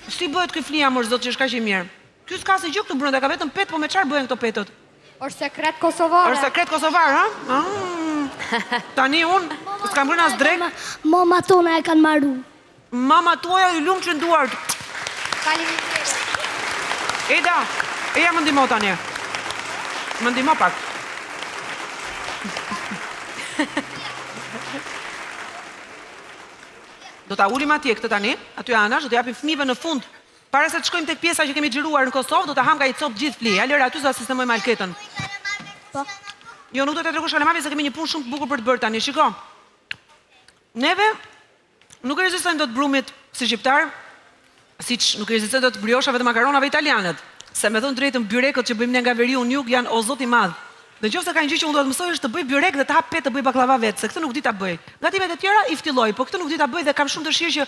Si bëhet ky flia mor zot që është kaq i mirë? Ky s'ka asgjë këtu brenda, ka vetëm petë, po me çfarë bëhen këto petët? Është sekret kosovar. Është sekret kosovar, ha? Ah. Tani unë s'kam ngrënë as drekë. Mama tona e kanë maru. Mama tuaja ju lumshin duart. Faleminderit. Eda, eja më ndihmo tani. Më ndihmo pak. Do ta ulim atje këtë tani, aty anash, do t'i japim fëmijëve në fund. Para se të shkojmë tek pjesa që kemi xhiruar në Kosovë, do ta hamë nga një copë gjithë fli. Ja lëre aty se do ta sistemojmë Alketën. Po. Jo, nuk do t'ia tregosh kalamajve se kemi një punë shumë të bukur për të bërë tani. Shiko. Neve nuk i rezistojmë dot brumit si shqiptar, siç nuk i rezistojmë dot brioshave dhe makaronave italianët. Se me thënë drejtën, byrekët që bëjmë ne nga veriu në jug janë o zot i madh. Në qoftë se ka një gjë që unë dua të mësoj është të bëj byrek dhe të ha petë të bëj bakllava vetë, se këtë nuk di ta bëj. Gatimet e tjera i ftilloj, po këtë nuk di ta bëj dhe kam shumë dëshirë që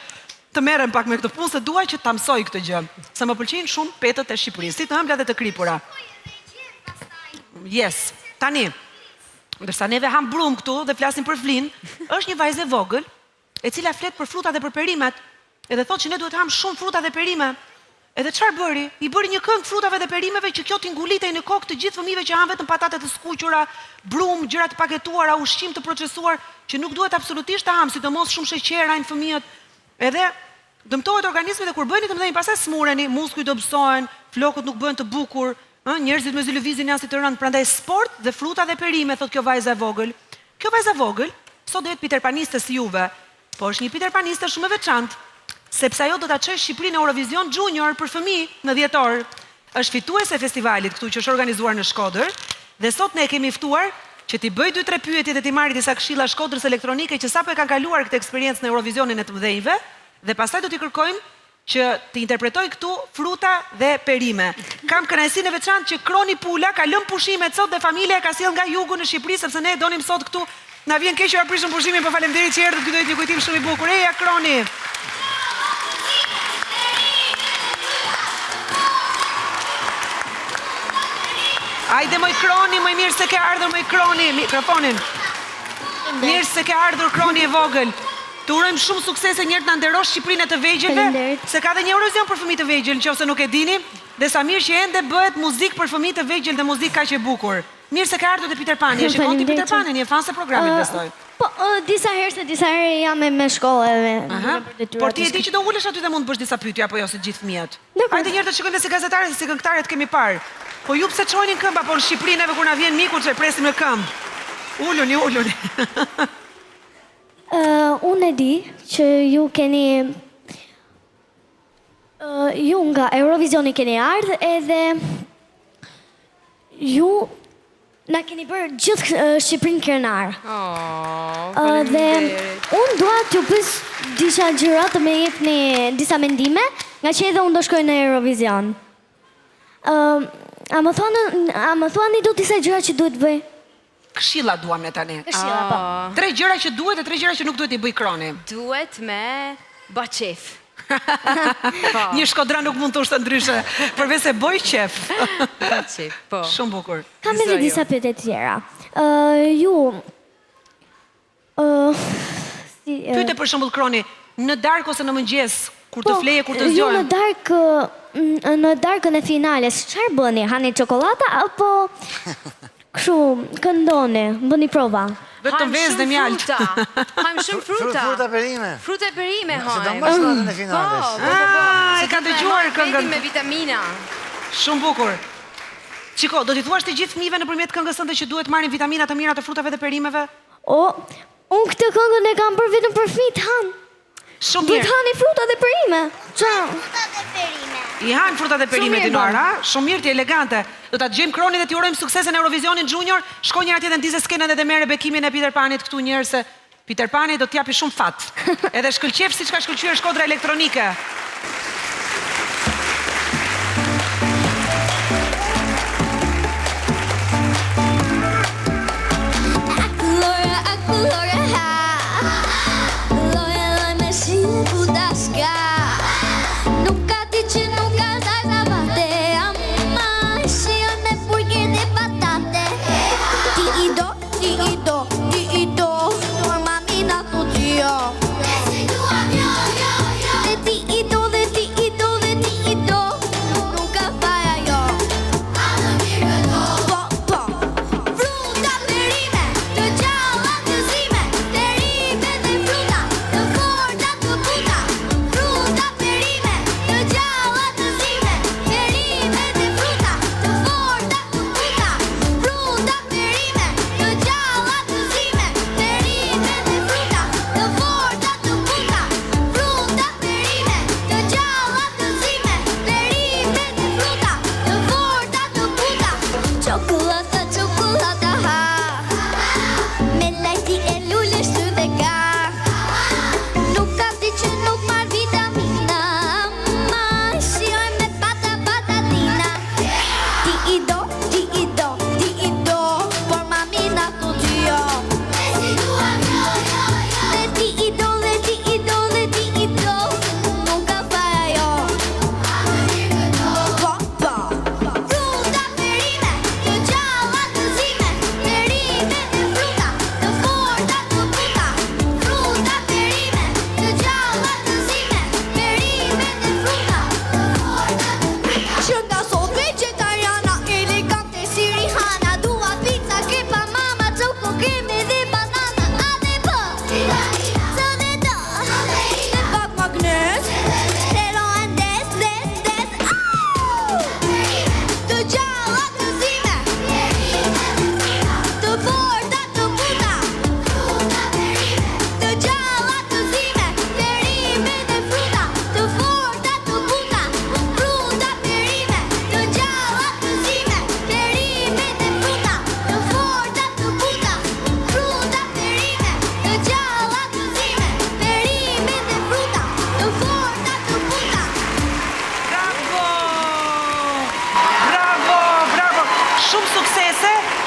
të merrem pak me këtë punë se dua që ta mësoj këtë gjë, se më pëlqejnë shumë petët e Shqipërisë, si të ëmbla dhe të kripura. Yes. Tani, ndërsa neve hamë brumë këtu dhe flasim për flinë, është një vajzë e vogël e cila flet për frutat dhe për perimet, edhe thotë që ne duhet të hamë shumë fruta dhe perime. Edhe çfarë bëri? I bëri një këngë frutave dhe perimeve që kjo t'i ngulitej në kokë të gjithë fëmijëve që hanë vetëm patate të skuqura, brumë, gjëra të paketuara, ushqim të procesuar që nuk duhet absolutisht të hamë, sidomos shumë sheqer hajnë fëmijët. Edhe dëmtohet organizmi dhe kur bëheni të mëdhenj pastaj smureni, muskujt dobësohen, flokët nuk bëhen të bukur, ë, njerëzit mezi lëvizin janë si të rënë, prandaj sport dhe fruta dhe perime, thotë kjo vajza e vogël. Kjo vajza e vogël sot do jetë piterpaniste si juve, po është një piterpaniste shumë e veçantë, sepse ajo do ta çojë Shqipërinë në Eurovision Junior për fëmijë në dhjetor. Është fituese e festivalit këtu që është organizuar në Shkodër dhe sot ne e kemi ftuar që t'i bëjë dy tre pyetje dhe t'i marrë disa këshilla Shkodrës Elektronike që sapo e kanë kaluar këtë eksperiencë në Eurovisionin e të mëdhenjve dhe pastaj do t'i kërkojmë që të interpretojë këtu fruta dhe perime. Kam kënaqësinë e veçantë që Kroni Pula ka lënë pushimet sot dhe familja e ka sjellë nga jugu në Shqipëri sepse ne e donim sot këtu. Na vjen keq që jua prishëm pushimin, po faleminderit që erdhët, ky do jetë një kujtim shumë i bukur. Eja Kroni! Ajde moj Kroni, moj mirë se ke ardhur moj Kroni, mikrofonin. Mirë se ke ardhur Kroni e vogël. Të urojmë shumë suksese njëherë të na nderosh Shqipërinë e të vegjëlve, se ka dhe një Eurovision për fëmijë të vegjël, në qoftë se nuk e dini, dhe sa mirë që ende bëhet muzikë për fëmijë të vegjël dhe muzikë kaq e bukur. Mirë se ke ardhur te Peter Pani, e shikon ti Peter Panin, je fanse e programit besoj. Po, disa herë se disa herë jam me shkollë edhe me për detyra. Por ti e di që do ulesh aty dhe mund të bësh disa pyetje apo jo si të gjithë fëmijët. Hajde njëherë të shikojmë dhe si gazetare se si këngëtare të kemi parë. Po ju pse çoheni në këmbë apo në Shqipëri neve kur na vjen miku që e presim në këmbë. Uluni, uluni. Unë e di që ju keni ju nga Eurovisioni keni ardhë edhe ju na keni bërë gjithë Shqipërinë krenar. Oh, Dhe unë dua t'ju pyes disa gjëra të më jepni disa mendime, nga që edhe unë do shkoj në Eurovision. A më thuani, a më thuani dot disa gjëra që duhet bëj? Këshilla duam ne tani. Këshilla, po. Tre gjëra që duhet e tre gjëra që nuk duhet t'i bëjë Kroni. Duhet me ba qef. Po. Një shkodran nuk mund të thoshte ndryshe, përveç se bëj qef. Ba qef, po. Shumë bukur. Kam edhe disa pyetje të tjera. Ju Pyete për shembull Kroni, në darkë ose në mëngjes, kur të po, fleje, kur të zgjohem. Ju në darkë, në darkën e finales, çfarë bëni? Hani çokollata apo kështu këndoni, bëni prova? Vetëm vezë dhe mjaltë. Hajmë shumë fruta. Fruta perime. Fruta e perime hajmë. Sidomos natën e finales. Po, po, po. po. Ah, e ka dëgjuar këngën. Me vitamina. Shumë bukur. Shiko, do t'i thuash të gjithë fëmijëve nëpërmjet këngës tënde që duhet marrin vitamina të mira të frutave dhe perimeve? O, unë këtë këngën e kam bërë vetëm për fëmijët hanë. Shumë mirë. Duhet hani fruta dhe perime. Ça? Fruta dhe perime. I hanë fruta dhe perime Dinora, shumë mirë ti elegante. Do ta dëgjojmë Kronin dhe t'i urojmë suksese në Eurovisionin Junior. Shko njëherë atje dhe ndize skenën edhe merre bekimin e Peter Panit këtu njëherë se Peter Pani do të japi shumë fat. Edhe shkëlqefsh siç ka shkëlqyer Shkodra Elektronike.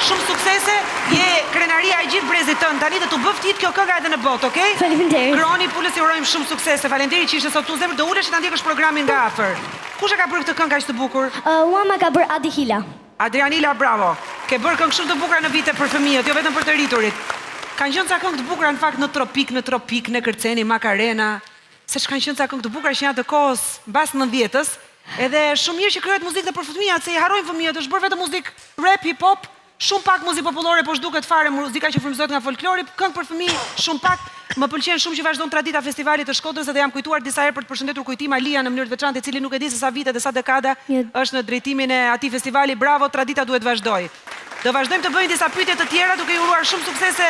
Shumë suksese, je krenaria e gjithë brezit tënd tani dhe t'u bëftë hit kjo kënga edhe në botë, okay? Faleminderit. Kroni Pulës i urojmë shumë suksese. Faleminderit që ishe sot këtu zemër, do ulesh e ta ndjekësh programin nga afër. Kush e ka bërë këtë këngë kaq të bukur? Ua ma ka bërë Adi Hila. Adrian Hila, bravo. Ke bërë këngë shumë të bukura në vite për fëmijët, jo vetëm për të rriturit. Kanë qenë ca këngë të bukura në fakt në tropik, në tropik, ne kërceni, Makarena. Se ç'kanë qenë ca këngë të bukura që janë të kohës mbas nëntëdhjetës, edhe shumë mirë që krijohet muzikë dhe për fëmijët, se i harrojnë fëmijët, është bërë vetëm muzikë rap, hip hop, shumë pak muzikë popullore, po zhduket fare muzika që frymëzohet nga folklori, këngë për fëmijë shumë pak. Më pëlqen shumë që vazhdon tradita e festivalit të Shkodrës edhe jam kujtuar disa herë për të përshëndetur Kujtim Alian në mënyrë të veçantë, i cili nuk e di se sa vite dhe sa dekada është në drejtimin e atij festivali. Bravo, tradita duhet të vazhdojë. Do vazhdojmë të bëjmë disa pyetje të tjera duke i uruar shumë suksese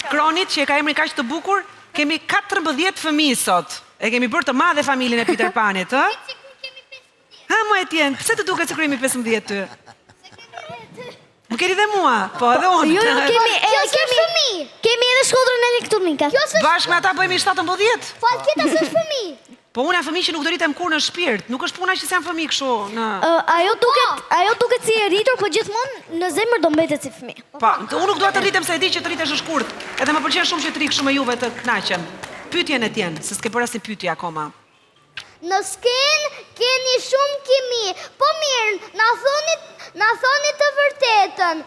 Kronit që e ka emrin kaq të bukur. Kemi 14 fëmijë sot. E kemi bërë të madhe familjen e Peter Panit, ë? Ha, mo Etjen, pse të duket sikur jemi 15 ty? Më keni dhe mua, po edhe unë. Jo, jo, kemi edhe kemi fëmijë. Kemi edhe Shkodrën elektronike. Kjo s'është Bashkë me ata bëhemi 17. Po Alketa s'është fëmijë. Po unë jam fëmijë që nuk do rritem kurrë në shpirt. Nuk është puna që s'jam fëmijë kështu në Ajo duket, ajo duket si e rritur, po gjithmonë në zemër do mbetet si fëmijë. Po, unë nuk dua të rritem se e di që të rritesh është kurth. Edhe më pëlqen shumë që të rri kështu me juve të kënaqem. Pyetjen Etjen, se s'ke bërë asnjë pyetje akoma. Në skenë keni shumë kimi. Po mirë, na thoni, na thoni të vërtetën.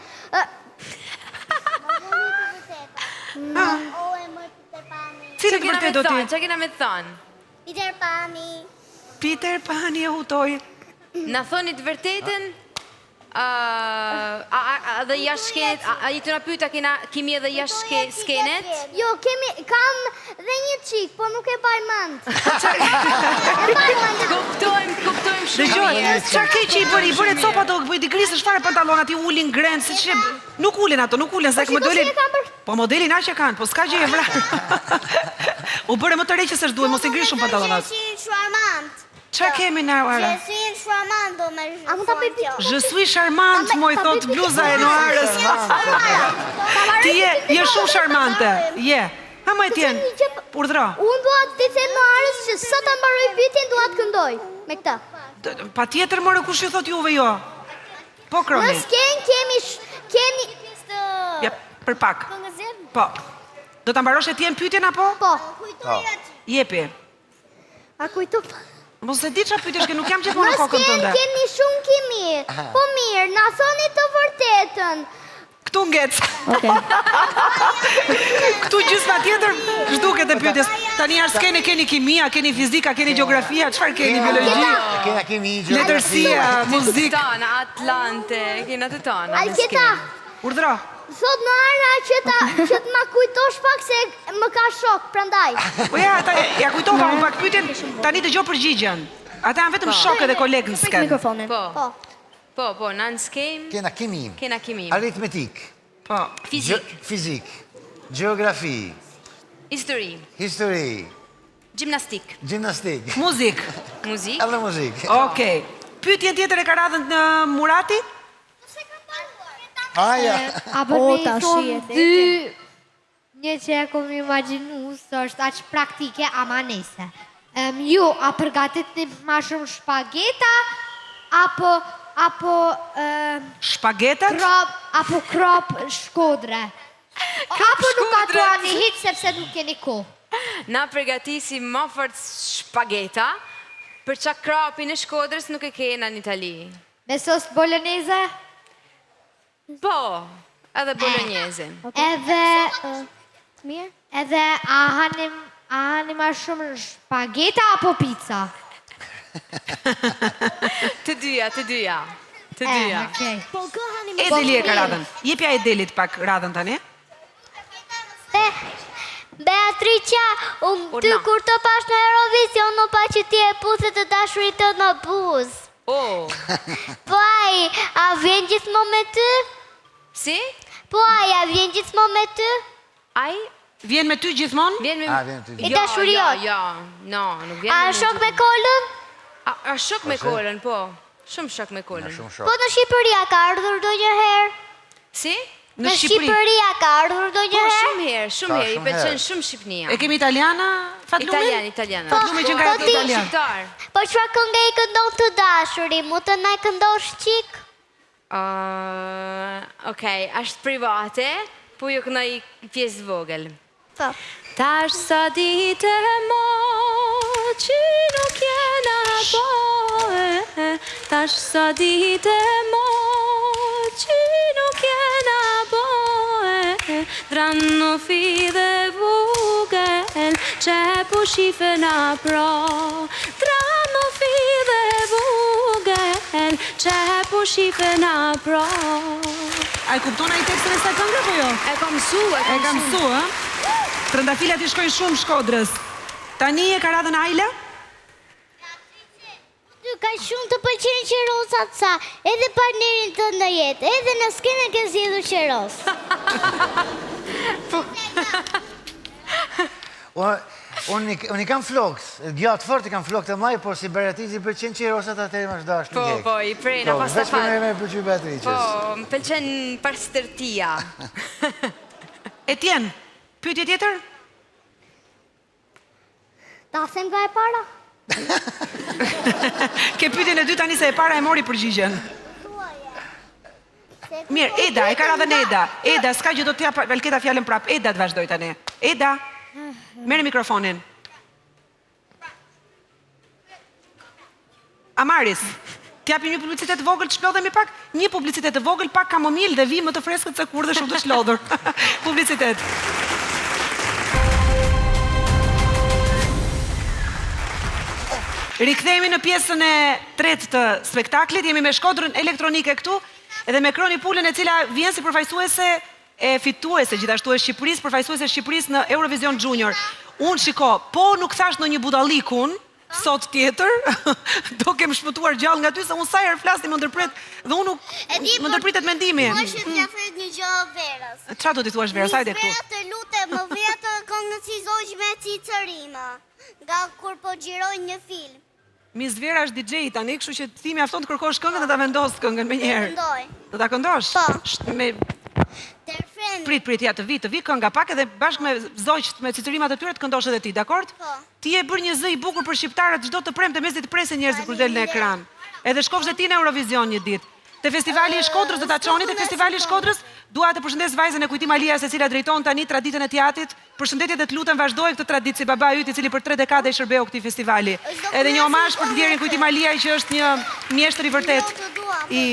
Na thoni të vërtetën. O e moj Peter Pani. Cilën të vërtetë do ti? Ça kena me të thonë? Peter Pani. Peter Pani e hutoi. Na thoni të vërtetën? A dhe jashtë skenet, a je tu na pyet a kena kimi edhe jashtë skenet? Jo, kemi, kam dhe një çik, po nuk e mbaj mend. E mbaj mend. Kuptojmë, kuptojmë shumë Dëgjoj, mirë. çfarë ke që i bëri? I bëre copa do bëj digrisësh fare pantallonat, i ulin ngren, siç e nuk ulen ato, nuk ulen, se Po, shiko si modelin. e kam bërë. Po modelin aq e kanë, po s'ka gjë e vrarë. U bëre më të re që s'është duhet, mos i ngri shumë pantallonat. Je suis charmant. Çfarë kemi ne Ara? Je suis charmant do me A mund ta bëj pyetje? Je suis charmant, moj thot bluza e Noarës. Ti je, je shumë sharmante. Je. Ha moj Etjen. Urdhro. Unë dua të them Noarës që sa ta mbaroj pyetjen dua të këndoj me këtë. Patjetër more kush ju thot juve jo. Po Kroni. Në skenë kemi keni Ja, për pak. Po. Do ta mbarosh Etjen pyetjen apo? Po. Po. Jepi. A kujto? Mos e di çfarë pyetjesh ke, nuk jam gjithmonë në kokën tënde. Në skenë keni shumë kimi. Po mirë, na thoni të vërtetën. Këtu ngec. Okej. Këtu gjysma tjetër zhduket e pyetjes. Tani jashtë skene keni kimia, keni fizika, keni gjeografia, çfarë keni biologji? Kena kimi, gjeografi. Letërsia, muzikë. Tana, Atlante, kena të tana. Alketa. Urdhro. Thot Noara që ta që të ma kujtosh pak se më ka shok, prandaj. Po ja, ata ja kujtova unë pak pyetjen, tani dëgjoj përgjigjen. Ata janë vetëm shokë edhe kolegë në skenë. Mikrofonin. Po. Po. Po, po, na në skenë. Kena kimi. Kena kimi. Aritmetik. Po. Fizik. Fizik. Gjeografi. Histori. Histori. Gjimnastik. Gjimnastik. Muzik. Muzik. Edhe muzik. Okej. Pyetjen tjetër e ka radhën në Murati? Aja. A po O, me i tash thonë je dy një që e kom imagjinu se është aq praktike, ama nese. Em, ju, a përgatitni ma shumë shpageta, apo, apo, em, Shpagetat? krop, apo krop shkodre? Apo nuk shkodre. gatuani hiç sepse nuk keni kohë. Na përgatisim ma fort shpageta, për qa krapin e Shkodrës nuk e kena në Itali. Me sos bolognese? Po, edhe bolognese. Edhe, Mirë. edhe a hanim, a hani ma shumë shpageta apo pizza? Të dyja, të dyja. Të E, dyja. okej. Po kë hani më Edeli e ka radhën. Jepja Edelit pak radhën tani. Be, Beatricia, unë ty Urna. kur të pash në Eurovision, u pa që ti e puthe të dashurit të në buzë. Oh. Po ai, a vjen gjithmonë me ty? Si? Po ai, a vjen gjithmonë me ty? Ai Vjen me ty gjithmonë? vjen me A, vjen me ty. I Jo, dashuri jo, jot. jo, no, nuk vjen. A me është shok me gjithmonë. Kolën? A, a shok me Kolën, po. Shumë shok me Kolën. Shumë shok. Po në Shqipëri a ka ardhur ndonjëherë? Si? Në Në Shqipëri. Shqipëri a ka ardhur Po, ndonjëherë? shumë herë, shumë Ka herë, i shumë pëlqen herë. shumë Shqipënia. E kemi italiana, Fatlumin? Italian, italian. Fatlumi që nga Po ti- italian. Shqiptar. Po çfarë këngë i këndon të dashuri? Mund të na e këndosh çik? Okej, është private, po ju këndoj një pjesë të vogël. Po. Tash sa ditë mo që nuk jena po Tash sa ditë mo që nuk jena po Dranofidhe vogël që po shifena pro Dranofidhe vogël që po shifena pro A e kupton ai tekstin e kësaj kënge apo jo? E ka mësu, e ka E ka mësu, ë? Trëndafilat i shkojnë shumë Shkodrës. Tani e ka radhën Ajla? Ty kaq shumë të pëlqejnë qerosat sa edhe partnerin tënd në jetë, edhe në skenë ke zgjedhur qeros. Unë unë i kam flokët, gjatë fort i kam flokët e mëdhaj, por si Beatrice i pëlqen qerosat atëherë më është dashur Po, një. po, i prena, Po, pas të veç për fat. me me pëlqy Beatrices. Po, më pëlqen pastërtia. Etjen, pyetje tjetër? Ta them nga e para? Ke pyetjen e dytë tani se e para e mori përgjigjen. Mirë, Eda, e ka radhën Eda. Eda, s'ka gjë do t'ja jap Alketa fjalën prap. Eda të vazhdoj tani. Eda, merre mikrofonin. Amaris, t'japim një publicitet të vogël të çlodhemi pak? Një publicitet të vogël, pak kamomil dhe vijmë më të freskët se kurrë dhe shumë të çlodhur. Publicitet. Rikthehemi në pjesën e tretë të spektaklit, jemi me Shkodrën elektronike këtu edhe me Kroni Pulën e cila vjen si përfaqësuese e fituese gjithashtu e Shqipërisë, përfaqësuese e Shqipërisë në Eurovision Junior. Unë shiko, po nuk thash ndonjë budallik unë, sot tjetër, do kem shpëtuar gjallë nga ty, se unë sa herë flas ti më ndërpret dhe unë nuk E di, më po- ndërpritet mendimi. Mua që t'ja thet një gjë Verës. Çfarë do t'i thuash Verës? Hajde këtu. Vera të lutem, më vë atë këngën si zogj me cicërima, nga kur po xhiroj një film. Miss Vera është DJ tani, kështu që ti mjafton të kërkosh këngën dhe ta vendos këngën menjëherë. Këndoj. Do ta këndosh? Po. Me Te refreni. Prit, prit, ja të vi, të vi kënga pak edhe bashkë me zogjt, me cicërimat e tyre të këndosh edhe ti, dakord? Po. Ti je bërë një zë i bukur për shqiptarët çdo të premte mezi të presin njerëzit kur del në ekran. Edhe shkofsh dhe ti në Eurovision një ditë. Te festivali i Shkodrës do ta çoni te festivali i Shkodrës? Dua të përshëndes vajzën e Kujtim Alias e cila drejton tani traditën e teatrit. Përshëndetje dhe të lutem vazhdoje këtë traditë si baba yt i cili për tre dekada i shërbeu këtij festivali. Edhe një omazh për të ndjerin Kujtim Aliaj që është një mjeshtër i vërtetë i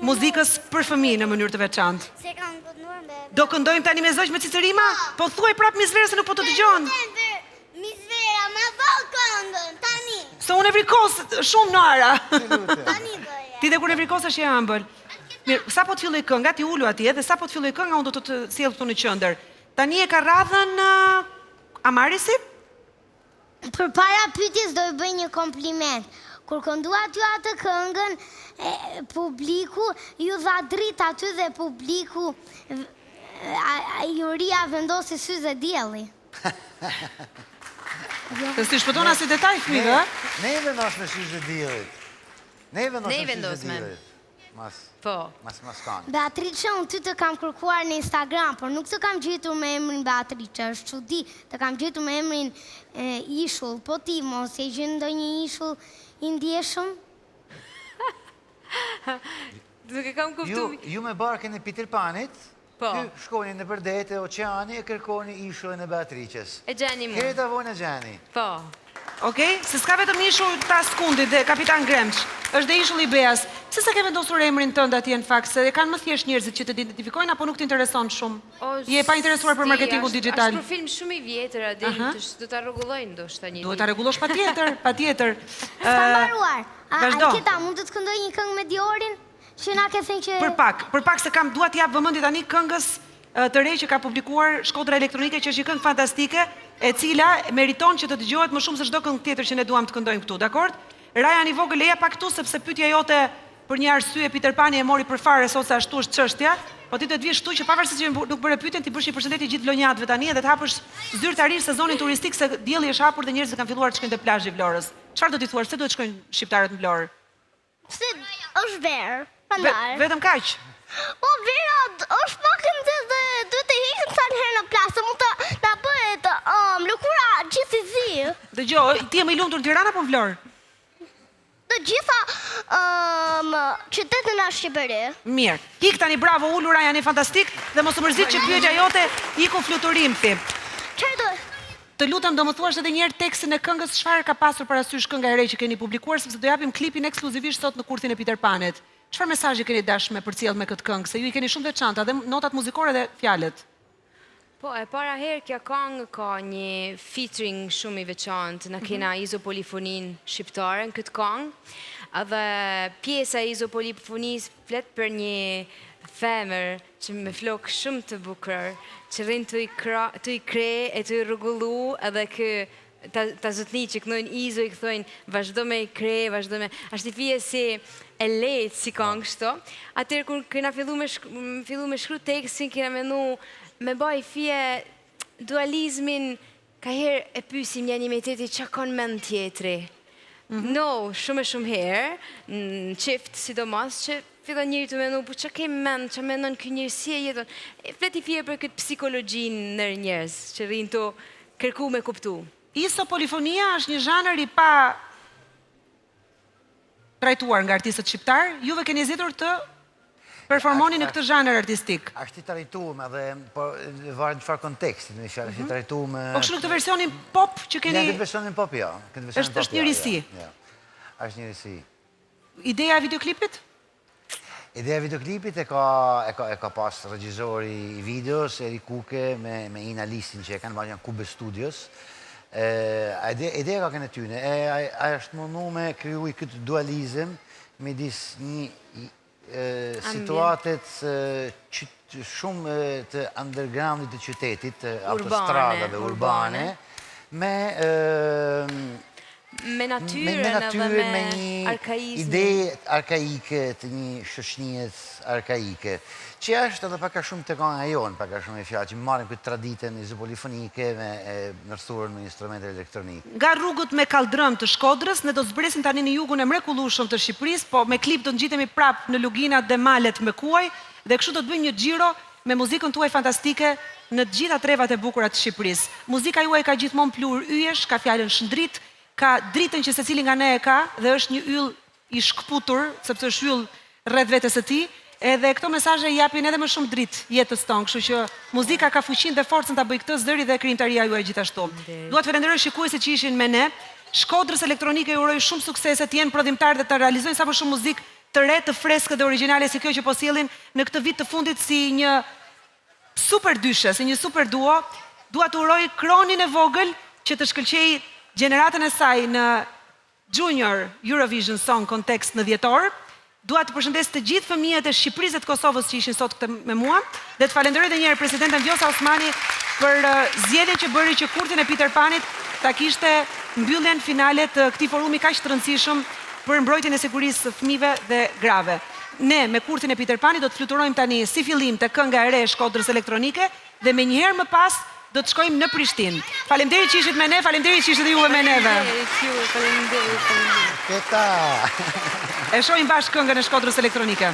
muzikës për fëmijë në mënyrë të veçantë. Do këndojmë tani me zogj me cicërima? Po thuaj prapë Miss Vera se nuk po të dëgjon. Miss Vera, ma vë këngën, tani. Se unë nevrikos shumë në ara. Tani bëje. Ti dhe kur nevrikosesh je e ëmbël. Mirë, sapo të filloj kënga, ti ulu atje dhe sapo të filloj kënga unë do të të sjell këtu në qendër. Tani e ka radhën uh, Amarisi? Përpara pyetjes do i bëj një kompliment. Kur kënduat ju atë këngën, e, publiku ju dha dritë aty dhe publiku a, a, juria vendosi syze dielli. Se s'i shpëton asnjë detaj fëmijëve, ë? Ne i vendos me syze diellit. Ne i vendos Ne i me syze vendos me. diellit. Mas, Po. mas, mas kanë. Beatrice, unë ty të kam kërkuar në Instagram, por nuk të kam gjetur me emrin Beatrice, është çudi, të kam gjetur me emrin e, Ishull, po ti mos e gjen ndonjë ishull i ndjeshëm? Nuk e kam kuptu. Ju, ju me barkën e Peter Panit, Po. Ju shkoni nëpër det e oqeani e kërkoni ishullin e Beatrices. E gjeni mu. Herë ta vonë e gjeni. Po. Okej, se s'ka vetëm ishull Taskundit dhe Kapitan Gremç, është dhe ishulli i Beas. Pse s'e ke vendosur emrin tënd atje në fakt, se e kanë më thjesht njerëzit që të identifikojnë apo nuk të intereson shumë? O, Je pa interesuar për s'di, marketingun është- digital. Është profil shumë i vjetër, a di, të- do ta rregulloj ndoshta një Duhet ditë. ta rregullosh patjetër, patjetër. S'ka mbaruar. A, vazhdo. Alketa, mund të të këndoj një këngë me Diorin? Që na ke thënë që Për pak, për pak se kam dua t'i jap vëmendje tani këngës e, të re që ka publikuar Shkodra Elektronike, që është një këngë fantastike, e cila meriton që të dëgjohet më shumë se çdo këngë tjetër që ne duam të këndojmë këtu, dakord? Rajan i vogël eja pak këtu sepse pyetja jote për një arsye Peter Pani e mori për fare sot se ashtu është çështja, po ti duhet vish këtu që pavarësisht që nuk bëre pyetjen, ti bësh një përshëndetje gjithë vlonjatëve tani edhe të hapësh zyrtarisht sezonin turistik se dielli është hapur dhe njerëzit kanë filluar të shkojnë te plazhi i Vlorës. Çfarë do t'i thuash? Pse duhet shkojnë shqiptarët në Vlorë? Pse është verë, prandaj. Vetëm kaq. Po vera është pak e nxehtë dhe duhet të ikim ca herë në plazh, se mund të na bëhet um, lëkura gjithë i zi. Dëgjo, ti je më i lumtur në Tiranë apo në Vlorë? gjitha um, qytetet në Shqipëri. Mirë. Ik tani bravo ulu Rajan je fantastik dhe mos u mërzit që pyetja jote iku fluturimthi. Çfarë do? Të lutem do më thuash edhe një herë tekstin e këngës çfarë ka pasur parasysh kënga e re që keni publikuar sepse do japim klipin ekskluzivisht sot në kurthin e Peter Panit. Çfarë mesazhi keni dashur me përcjell me këtë këngë se ju i keni shumë të veçanta dhe notat muzikore dhe fjalët. Po, e para herë kjo kangë ka një featuring shumë i veçantë, na kena izopolifoninë shqiptare në këtë kangë, edhe pjesa e izopolifonisë flet për një femër që me flokë shumë të bukur, që rrin tu i kra, tu i kre e tu i rregullu edhe kë ta, ta zotni që këndojnë izo i thojnë vazhdo me i kre, vazhdo me, ashtë i fije si e lehtë si kangë kështu. Atëherë kur kena fillu me, shk, fillu me shkru tekstin, kena menu me ba i fije dualizmin, ka herë e pysim njëni me tjetri qa ka n'mend tjetri. No, shumë e shumë herë, në çift sidomos, që fillon njëri të menu, po qa ke mend, qa menon ky njeri, si e jeton. E flet i fije për këtë psikologjinë nër njerëz, që rrinë tu kërku me kuptu. Isopolifonia është një zhanër i pa trajtuar nga artistët shqiptar, juve keni zgjedhur të performoni në këtë zhanër artistik. Është i trajtuar edhe, po varet në çfarë konteksti, me fjalë, është i trajtuar me Po kështu në këtë versionin pop që keni Në këtë versionin pop jo, këtë versionin Është pop. është një jo, risi. jo, jo. Është një risi. Ideja e videoklipit? Ideja e videoklipit e ka e ka e ka pas regjizori i videos Eri Kuke me me Ina Listin që e kanë bërë janë Kube Studios. Ë ide, ideja ka kënë tyne. E ai ai është mundu me kriju i këtë dualizëm midis një situatet shumë të undergroundit të qytetit, të autostradave urbane, me me natyrën edhe me me një arkaizmin. ide arkaike të një shoqënie arkaike, që është edhe pak a shumë te kënga jonë, pak a shumë e fjalë, që marrim këtë traditën izopolifonike me e ndërthurën me instrumente elektronike. Nga rrugët me kalldrëm të Shkodrës, ne do të zbresim tani në jugun e mrekullueshëm të Shqipërisë, po me klip do të ngjitemi prapë në luginat dhe malet me kuaj dhe kështu do të bëjmë një xhiro me muzikën tuaj fantastike në të gjitha trevat e bukura të Shqipërisë. Muzika juaj ka gjithmonë pluhur yjesh, ka fjalën shndrit, ka dritën që secili nga ne e ka dhe është një yll i shkëputur, sepse është yll rreth vetes së tij, edhe këto mesazhe i japin edhe më shumë dritë jetës tonë, kështu që muzika ka fuqinë dhe forcën ta bëjë këtë, zëri dhe krijimtaria juaj gjithashtu. Dua të falenderoj shikuesit që ishin me ne. Shkodrës Elektronike ju uroj shumë suksese, të jenë prodhimtar dhe të realizojnë sa më shumë muzikë të re, të freskët dhe origjinale si kjo që po sjellin në këtë vit të fundit si një super dyshe, si një super duo. Dua të uroj Kronin e vogël që të shkëlqej gjeneratën e saj në Junior Eurovision Song Contest në dhjetor. Dua të përshëndes të gjithë fëmijët e Shqipërisë dhe të Kosovës që ishin sot këtë me mua dhe të falenderoj edhe një herë presidenten Vjosa Osmani për zgjedhjen që bëri që kurthin e Peter Panit ta kishte mbylljen finale të këtij forumi kaq të rëndësishëm për mbrojtjen e sigurisë së fëmijëve dhe grave. Ne me kurthin e Peter Panit do të fluturojmë tani si fillim te kënga e re e Shkodrës elektronike dhe menjëherë më pas do të shkojmë në Prishtinë. Faleminderit që ishit me ne, faleminderit që ishit edhe juve me neve. Faleminderit ju, faleminderit, faleminderit. Keta! E shohim bashkë këngën e Shkodrës elektronike.